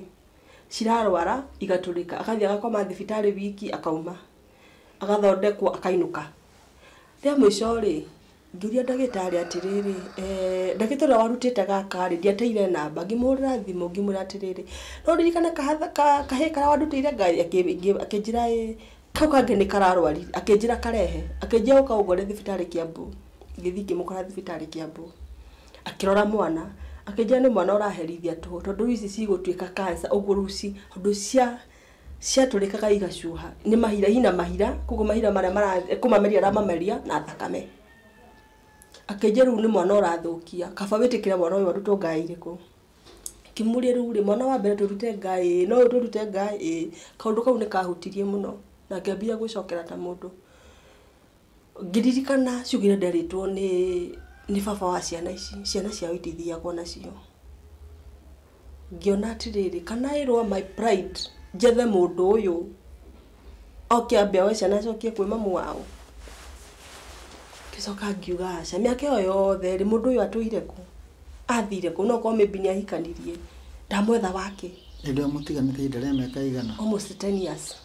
Cirarwara igatũrĩka, agathiĩ agakoma thibitarĩ wiki akauma, agathondekwo akainũka. Rĩa mũico rĩ, ngĩũria ndagĩtarĩ atĩrĩrĩ, ndagĩtarĩ ũrĩa warutĩte gaka rĩ, ndiateire namba, ngĩmũhũrĩra thimũ ngĩmwĩra atĩrĩrĩ, no ũririkane kahĩ karĩa wandutĩire ngaĩ? Akĩnjĩra ĩĩ, kau kangĩ nĩ kararwarire, akĩnjĩra karehe, akĩnjĩra ũka ũngore thibitarĩ Kiambu. Ngĩthiĩ ngĩmũkora thibitarĩ Kiambu. Akĩrora mwana, akĩnjĩra nĩ mwana ũraherithia tũhũ tondũ rĩu ici cigũtuĩka cancer, ũguo rĩu tondũ ciatũrĩkaga igacuha, nĩ mahira, hina mahira, koguo mahira marĩa kũmameria aramameria na thakame. Akĩnjĩra rĩu nĩ mwana ũrathũkia, kaba wĩtĩkĩre mwana ũyũ arutwo ngaĩ irĩkũ. Ngĩmũria rĩu rĩ, mwana wa mbere tũrute ngaĩ, no ũyũ tũrute ngaĩ ĩĩ. Kaũndũ kau nĩ kahutirie mũno na ngĩambia gwĩcokera ta mũndũ. Ngĩririkana ciugo iria nderĩtwo nĩ baba wa ciana ici, ciana ciao itithiagwo nacio. Ngĩona atĩrĩrĩ, kana ĩrwo my pride njethe mũndũ ũyũ oke ambe oe ciana acokie kwĩ mamu wao. Ngĩcoka ngiuga aca, mĩaka ĩyo yothe rĩ, mũndũ ũyũ atũire kũ? Athire kũ? No korwo maybe nĩ ahikanirie. Ndamwetha wake. Hĩndĩ ĩyo mũtiganĩte ihinda rĩa mĩaka igana? Almost 10 years.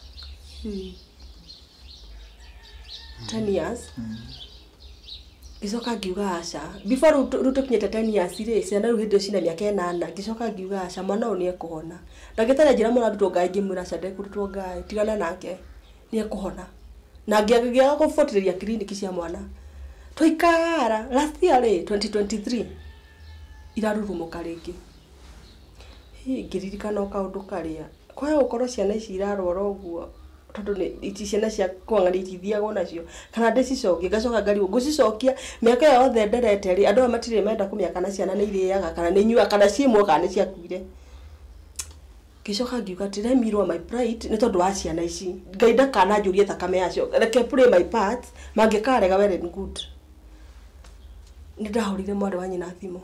10 years. Ngĩcoka ngiuga aca. Before rĩu tũkinyĩte 10 years rĩ, ciana rĩu hĩndĩ ĩyo cina mĩaka 8, ngĩcoka ngiuga aca, mwana ũyũ nĩ ekũhona. Ndagĩtarĩ anjĩra mwana arutwo ngaĩ, ngĩmwĩra aca ndekũrutwo ngaĩ, tigana nake, nĩ ekũhona. Na ngĩaga kũbuatĩrĩria kiriniki cia mwana. Twaikara last year rĩ, 2023 irarurumũka rĩngĩ. Ngĩririkana o kaũndũ karĩa, kwaya gũkorwo ciana ici irarwara ũguo tondũ nĩ ciana cia kwang'ania itithiagwo nacio, kana ndĩcicokie, ngacoka ngarigwo ngũcicokia mĩaka ĩyo yothe nderete rĩ, andũ aya matirĩ menda kũmenya kana ciana nĩ irĩaga, kana nĩ inyuaga, kana ciĩ muoyo, kana nĩ ciakuire. Ngĩcoka ngiuga atĩ let me lower my pride nĩ tondũ wa ciana ici. Ngai ndakananjũrie thakame yacio, reke play my part, mangĩkarega well and good. Nĩ ndahũrĩire mwarĩ wa nyina thimũ,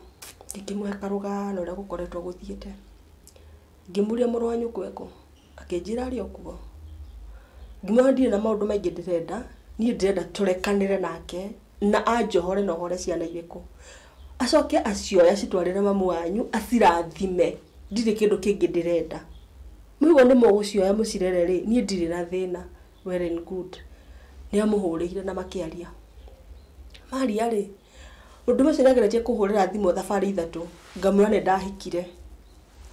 ngĩkĩmũhe karũgano ũrĩa gũkoretwo gũthiĩte. Ngĩmũria mũrũ wa nyũkwa ekũ, akĩnjĩra arĩ o kuo. Ngĩmwĩra ndirĩ na maũndũ maingĩ ndĩrenda, niĩ ndĩrenda tũrekanĩre nake na anjohore na ohore ciana irĩkũ. Acoke acioe acitwarĩre mamu wanyu acirathime, ndirĩ kĩndũ kĩngĩ ndĩrenda. Mũigua nĩ mũgũcioya mũcirere rĩ, niĩ ndirĩ na thĩna, well and good. Nĩ amũhũrĩire na makĩaria. Maria rĩ, mũndũ ũcio nĩageretie kũhũrĩra thimũ thabarĩ 3, ngamwĩra nĩ ndahikire.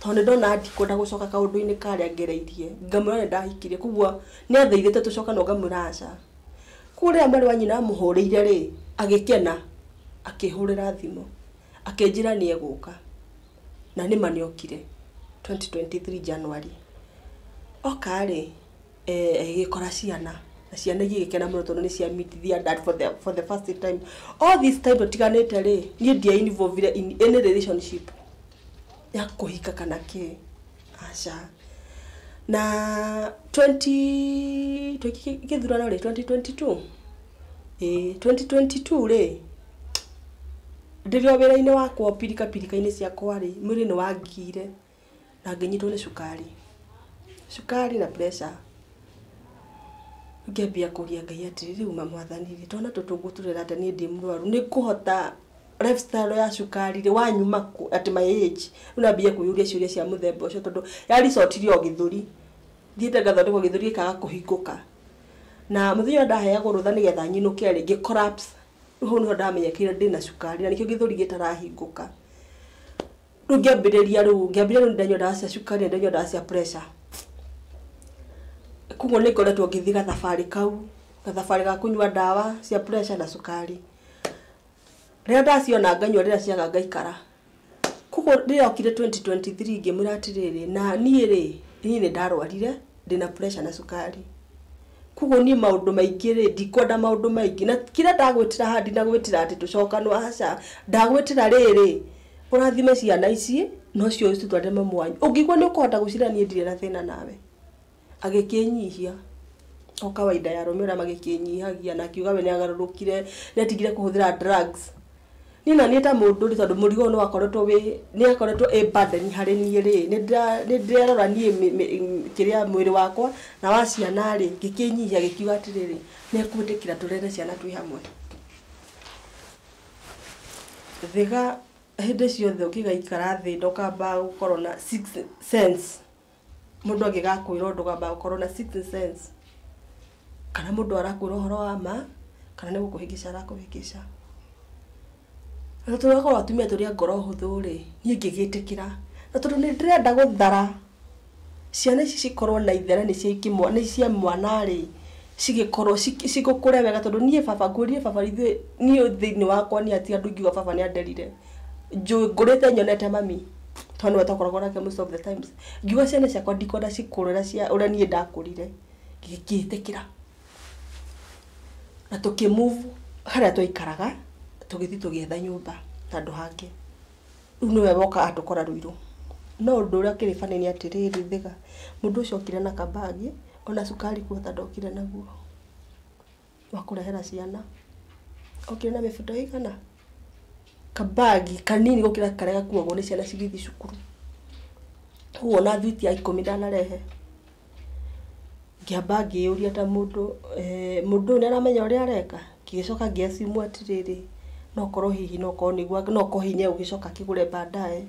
Tondũ nĩ ndona ndikwenda gũcoka kaũndũ-inĩ karĩa ngereirie, ngamwĩra nĩ ndahikire, koguo nĩ athaithĩte tũcoke no ngamwĩra aca. Koguo rĩrĩa mwarĩ wa nyina amũhũrĩire rĩ, agĩkena, akĩhũrĩra thimũ, akĩnjĩra nĩ egũka. Na nĩma nĩokire 2023 January. Oka rĩ, agĩgĩkora ciana, na ciana igĩgĩkena mũno tondũ nĩ cia meet their dad for the first time. All this time tũtiganĩte rĩ, niĩ ndia involved in any relationship ya kũhika kana kĩ, aca. Na 20 gĩthurano rĩ, 2022, 2022 rĩ, ndĩrĩ o wĩra-inĩ wakwa pirika pirika-inĩ ciakwa rĩ, mwĩrĩ nĩ wangire na ngĩnyitwo nĩ cukari. Cukari na pressure. Ngĩambia kũria Ngai atĩrĩ, rĩu ma mwathani rĩ, twana tũtũ ngũtũrera atĩa niĩ ndĩ mũrwaru, nĩ ngũhota lifestyle ya cukari rĩ, wanyuma kũ at my age. Rĩu nambia kwĩyũria ciũria cia mũthemba ũcio tondũ yaricotirie o gĩthũri. Thiĩte ngathondekwo gĩthũri gĩkaga kũhingũka. Na mũthenya ũrĩa ndaheagwo rũtha nĩgetha nyinũke rĩ, ngĩ collapse. Rĩu hau nĩho ndamenyekire ndĩna cukari na nĩkĩo gĩthũri gĩtarahingũka. Rĩu ngĩambĩrĩria rĩu, ngĩambĩrĩria rĩu ndanyua ndawa cia cukari na ndanyua ndawa cia pressure. Koguo nĩ ngoretwo ngĩthiĩ gathabarĩ kau, gathabarĩ ga kũnyua ndawa cia pressure na cukari. Rĩrĩa ndaciona nganyua, rĩrĩa ciaga ngaikara. Koguo rĩrĩa okire 2023 ngĩmwĩra atĩrĩrĩ, na niĩ rĩ, niĩ nĩ ndarwarire, ndĩna pressure na cukari. Koguo niĩ maũndũ maingĩ rĩ, ndikwenda maũndũ maingĩ. Na kĩrĩa ndagwĩtĩra haha ndinagwĩtĩra atĩ tũcokanwo, aca. Ndagwĩtĩra rĩrĩ, ũrathime ciana ici, nocio ũcitwarĩre mamu wanyu. Ũngĩigua nĩ ũkũhota gũcirera niĩ ndirĩ na thĩna nawe. Agĩkĩnyihia. O kawaida ya arũme ũrĩa magĩkĩnyihagia, na akiuga we nĩ agarũrũkire, nĩ atigire kũhũthĩra drugs. Niĩ na niĩ ta mũndũ rĩ, tondũ mũrigo ũyũ nĩ wakoretwo wĩ nĩ akoretwo ĩ burden harĩ niĩ rĩ, nĩ ndĩrerora niĩ kĩrĩa mwĩrĩ wakwa na wa ciana rĩ, ngĩkĩnyihia gĩkiuga atĩrĩrĩ, nĩ ekwĩtĩkĩra tũrere ciana twĩ hamwe. Thiga hĩndĩ ciothe ũngĩgaikara thĩ ndũkamba gũkorwo na sixth sense. Mũndũ angĩgakwĩra ũndũ ũkamba gũkorwo na sixth sense. Kana mũndũ arakwĩra ũhoro wa ma, kana nĩ gũkũhĩngĩca arakũhĩngĩca. Na tũgakorwo atumia tũrĩ a ngoro hũthũ rĩ, niĩ ngĩgĩtĩkĩra. Na tondũ nĩ ndĩrenda gũthara ciana ici cikorwo na ithe na nĩ cia mwana rĩ, cigĩkorwo cigũkũre wega tondũ niĩ baba ngwĩrire baba ithuĩ niĩ thĩinĩ wakwa niĩ ati andũ ingiuga baba nĩ anderire. Njũĩ ngũrĩte nyonete mami tondũ nĩwe twakoragwo nake most of the times. Ngiuga ciana ciakwa ndikwenda cikũre ũrĩa niĩ ndakũrire. Ngĩgĩtĩkĩra. Na tũkĩmove harĩa twaikaraga tũgĩthiĩ tũgĩetha nyũmba handũ hangĩ. Rĩu nĩwe woka atũkora Ruiru. No ũndũ ũrĩa ũkĩrĩ funny nĩ atĩrĩrĩ Thiga, mũndũ ũcio okire na kabagi ona cukari kuota ndokire naguo wa kũrehera ciana. Okire na mĩbuto ĩigana? Kabagi kanini gũkĩra karĩa gakuagwo nĩ ciana cigĩthiĩ cukuru. Koguo ona thwiti ya 10 ndanarehe. Ngĩamba ngĩyũria ta mũndũ, mũndũ ũyũ nĩ aramenya ũrĩa areka? Ngĩgĩcoka ngĩ assume atĩrĩrĩ, no korwo hihi no korwo nĩguo no korwo hihi nĩ egũgĩcoka akĩgũre baadaye.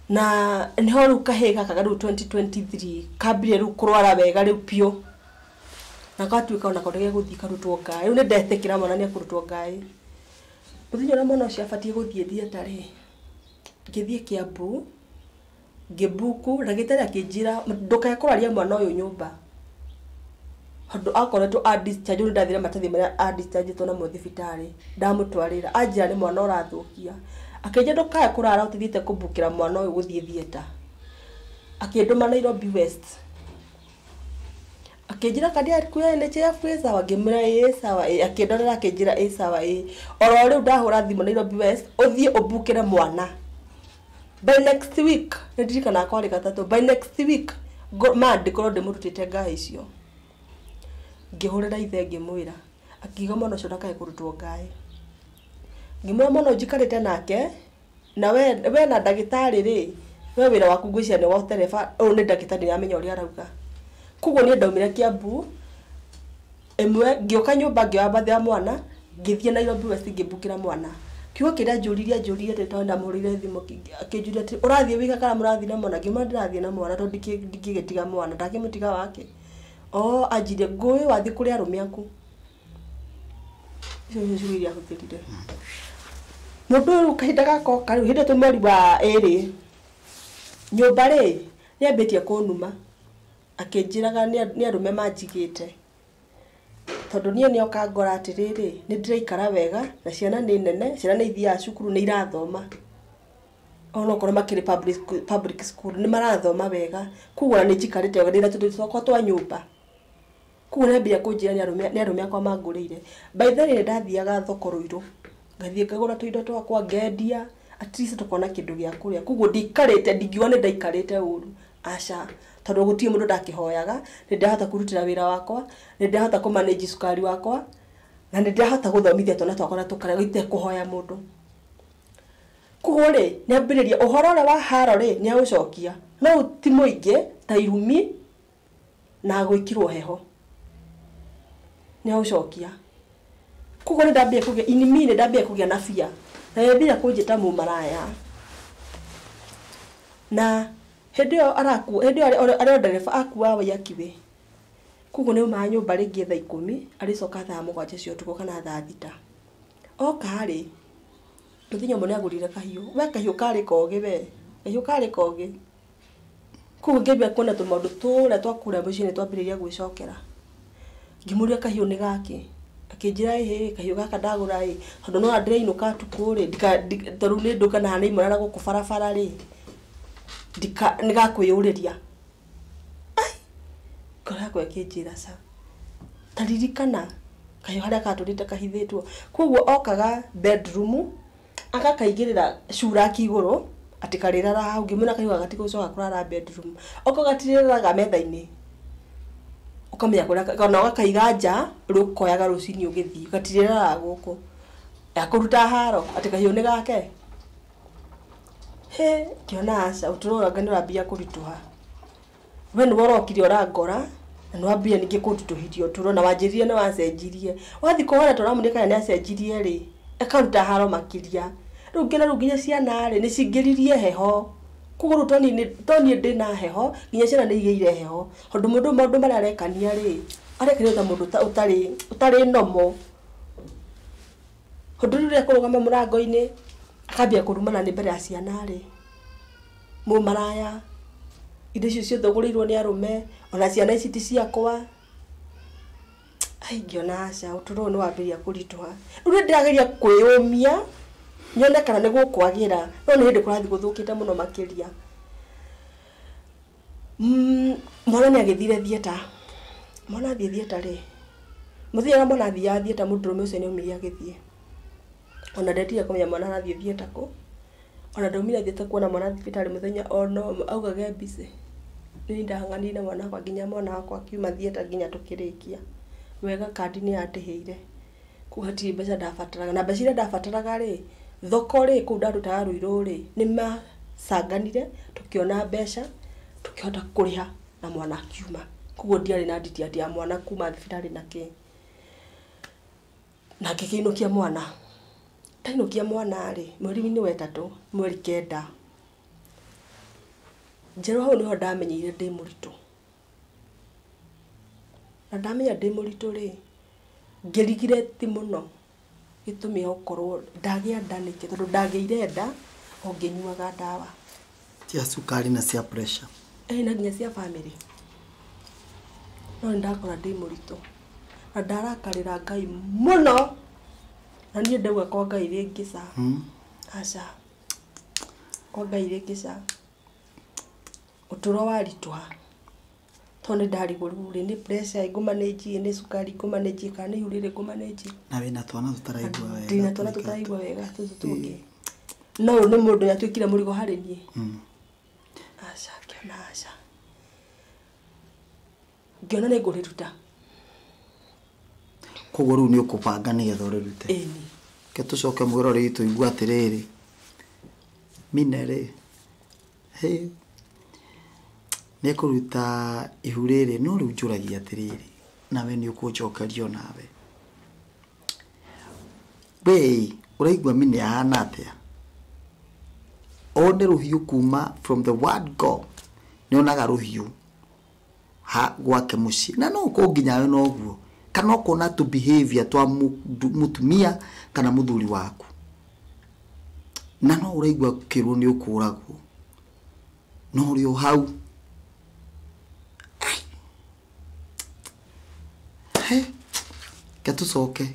Na nĩho rĩu kahĩĩ gaka rĩu 2023 kambirie rĩu kũrwara wega rĩu biũ. Na gatuĩka onako nĩgegũthiĩ karutwo ngaĩ. Rĩu nĩndetĩkĩra mwana nĩekũrutwo ngaĩ. Mũthenya ũrĩa mwana ũcio abatiĩ gũthiĩ theatre rĩ, ngĩthiĩ Kiambu, ngĩmbuku, ndagĩtarĩ akĩnjĩra ndũkae kũraria mwana ũyũ nyũmba. Tondũ akoretwo a discharge, rĩu nĩndathire maratathi marĩa a discharge namo thibitarĩ, ndamũtwarĩra, anjĩra nĩ mwana ũrathũkia. Akĩnjĩra ndũkae kũrara ũtathiĩte kũmbukĩra mwana ũyũ gũthiĩ theatre. Akĩndũma Nairobi West. Akĩnjĩra kandi yaku ya NHIF ĩ sawa? Ngĩmwĩra ĩ sawa ĩ. Akĩndorera akĩnjĩra ĩ sawa ĩ. Oro rĩu ndahũra thimũ Nairobi West, ũthiĩ ũmbukĩre mwana. By next week, nĩ ndirikanaga kwarĩ gatatũ, by next week, ma ndikorwo ndĩmũrutĩte ngaĩ icio. Ngĩhũrĩra ithe ngĩmwĩra, akiuga mwana ũcio ndakae kũrutwo ngaĩ. Ngĩmwĩra mwana ũyũ njikarĩte nake, na we na ndagĩtarĩ rĩ, we wĩra waku ngwĩciria nĩ wa ũtereba, ũyũ nĩ ndagĩtarĩ nĩaramenya ũrĩa arauga. Koguo niĩ ndaumire Kiambu, ĩmwe ngĩũka nyũmba ngĩoya mbathi ya mwana, ngĩthiĩ Nairobi West ngĩmbukĩra mwana. Kiugo kĩrĩa anjũririe anjũririe atĩ tondũ ndamũhũrĩire thimũ akĩnjũria atĩ ũrathiĩ wika kana mũrathiĩ na mwana? Ngĩmwĩra ndĩrathiĩ na mwana tondũ ndingĩgĩtiga mwana, ndakĩmũtiga wake. Oh, anjirie ngũĩ wathiĩ kũrĩ arũme aku. Icio nĩcio ciugo iria ahũthĩrire. Mũndũ ũyũ kahinda gakoka rĩu hĩndĩ ĩyo twĩ mweri wa 2, nyũmba rĩ nĩambĩtie kũnuma. Akĩnjĩraga nĩ arũme manjigĩte. Tondũ niĩ nĩoka ngora atĩrĩrĩ, nĩ ndĩraikara wega na ciana nĩ nene, ciana nĩ ithiaga cukuru nĩ irathoma. Onokorwo makĩrĩ public school nĩ marathoma wega. Koguo ona nĩ njikarĩte wega ndĩna tũindo twakwa twa nyũmba. Koguo nĩambia kũnjĩra nĩ arũme akwa mangũrĩire. By the way ndathiaga thoko Ruiru, ngathiĩ ngagũra tũindo twakwa ngendia, at least tũkona kĩndũ gĩa kũrĩa. Koguo ndikarĩte, ndingiuga nĩ ndaikarĩte ũru, aca. Tondũ gũtirĩ mũndũ ndakĩhoyaga, nĩ ndĩrahota kwĩrutĩra wĩra wakwa, nĩ ndĩrahota kũ manage cukari wakwa, na nĩ ndĩrahota gũthomithia twana twakwa na tũkarĩa itekũhoya mũndũ. Koguo rĩ, nĩambĩrĩria ũhoro ũrĩa wa haro rĩ, nĩaũcokia. No ti mũingĩ ta irumi na gwĩkĩrwo heho. Nĩaũcokia. Koguo nĩndambia kũgĩa, in me nĩndambia kũgĩa na fear. Na nĩambia kũnjĩta mũmaraya. Na hĩndĩ ĩyo arakuo, hĩndĩ ĩyo arĩ o ndereba akuaga Waiyaki Way. Koguo nĩaumaga nyũmba rĩngĩ thaa 10, arĩcoka thaa 7 cia ũtukũ kana thaa 6. Oka rĩ, mũthenya ũmwe nĩagũrire kahiũ. We kahiũ karĩ kogĩ we, kahiũ karĩ kogĩ. Koguo ngĩambia kuona tũmaũndũ tũrĩa twa kũrĩa mũciĩ nĩtwambĩrĩria gwĩcokera. Ngĩmũria kahiũ nĩ gakĩ. Akĩnjĩra ĩhĩ, kahiũ gaka ndagũra ĩ, tondũ nĩwona ndĩrainũka ũtukũ rĩ, tondũ nĩ ndũkanaga nĩ imwana na gũkũ barabara rĩ, nĩgakwĩyũrĩria. Ai, ngoro yakwa ĩkĩnjĩra ca. Ta ririkana kahiũ harĩa katũrĩte kahithĩtwo. Koguo okaga bedroom, agakaigĩrĩra curaki igũrũ, atĩ karĩrara hau, ngĩmwĩra kahiũ gaka gatigũcoka kũrara bedroom. Okorwo gatirĩraraga metha-inĩ, ũkamenya kũrĩa, kana ũgakaiga nja, rĩu ũkoyaga rũcinĩ ũgĩthiĩ, gatirĩraraga gũkũ. Ya kũruta haro atĩ kahiũ nĩ gake. He ngĩona aca ũtũro ũrĩa nĩ ũrambia kũritũha. We nĩwe ũrokire ũrangora na nĩ wambia ningĩ kũnditũhĩria ũtũro na wanjĩrire nĩ wacenjirie. Wathiĩ kũhora tũramũria kana nĩ acenjirie rĩ, ĩkaruta haro makĩria. Rĩu ngĩona rĩu nginya ciana rĩ nĩ cingĩririe heho. Koguo rĩu to niĩ ndĩna heho, nginya ciana nĩ igĩire heho. Tondũ mũndũ maũndũ marĩa arekania rĩ, arekania ta mũndũ ũtarĩ normal. Tondũ rĩu rĩrĩa ekũrũgama mũrango-inĩ akambia kũrumana nĩ mbere ya ciana rĩ, mũmaraya, indo icio ciothe ũgũrĩirwo nĩ arũme, ona ciana ici ti ciakwa. Ai ngĩona aca ũtũro ũyũ nĩ wambĩrĩria kũritũha. Rĩu nĩ ndĩrageria kwĩyũmia nyone kana nĩ gũkwagĩra, no nĩ hĩndĩ kũrathiĩ gũthũkĩte mũno makĩria. Mwana nĩ agĩthire theatre. Mwana athiĩ theatre rĩ, mũthenya ũrĩa mwana athiaga theatre mũndũrũme ũcio nĩ aumire agĩthiĩ. Ona ndendire kũmenya mwana arathiĩ theatre kũ, ona ndaumire athiĩte kuona mwana thibitarĩ mũthenya ona ũmwe augage busy. Niĩ ndahang'anire na mwana wakwa nginya mwana wakwa akiuma theatre nginya tũkĩrĩkia. Wega kandi nĩ yandĩhĩire. Koguo hatirĩ mbeca ndabataraga. Na mbeca iria ndabataraga rĩ, thoko rĩ, kũu ndarutaga Ruiru rĩ, nĩ macanganire, tũkĩona mbeca, tũkĩhota kũrĩha na mwana akiuma. Koguo ndiarĩ na nditi atĩ ya mwana kuma thibitarĩ na kĩ. Na ngĩkĩinũkia mwana. Ndainũkia mwana rĩ, mweri-inĩ wa 3, mweri 9. Njerũ hau nĩho ndamenyeire ndĩ mũritũ. Na ndamenya ndĩ mũritũ rĩ, ngĩrigireti mũno. Gĩtũmi ya gũkorwo ndagĩa nda nĩkĩ, tondũ ndagĩire nda o ngĩnyuaga ndawa. Cia cukari na cia pressure. Ĩĩ na nginya cia bamĩrĩ. No nĩ ndakora ndĩ mũritũ. Na ndarakarĩra Ngai mũno. Na niĩ ndauga kwa Ngai rĩngĩ ca. Aca. Kwa Ngai rĩngĩ ca. Ũtũro waritũha. Tondũ nĩ ndarigwo rĩu rĩ, nĩ pressure ngũmanĩnjie, nĩ cukari ngũmanĩnjie, kana nĩ ihu rĩrĩ ngũmanĩnjie. Na wĩna twana tũtaraigua wega. Ndĩna twana tũtaraigua wega tũtũ tũngĩ. No ũyũ nĩ mũndũ atuĩkire mũrigo harĩ niĩ. Aca, ngĩona aca. Ngĩona nĩ ngũrĩruta. Koguo rĩu nĩ ũkũbanga nĩgetha ũrĩrute. Ĩni. Ke tũcoke mwĩroreri tũigue atĩrĩrĩ. Mine rĩ, hĩ, nĩ ekũruta ihu rĩrĩ, no rĩu njũragia atĩrĩrĩ, nawe nĩ ũkũnjokeria onawe. We, ũraigua Mine ahana atĩa? One rũhiũ kuma from the word go, nĩ onaga rũhiũ ha gwake mũciĩ. Na no ũkorwo nginya we noguo, kana ũkona tũ behavior twa mũtumia kana mũthuri waku. Na no ũraigua ũkĩrwo nĩ ũkũragwo. No ũrĩ o hau. He, ke tũcoke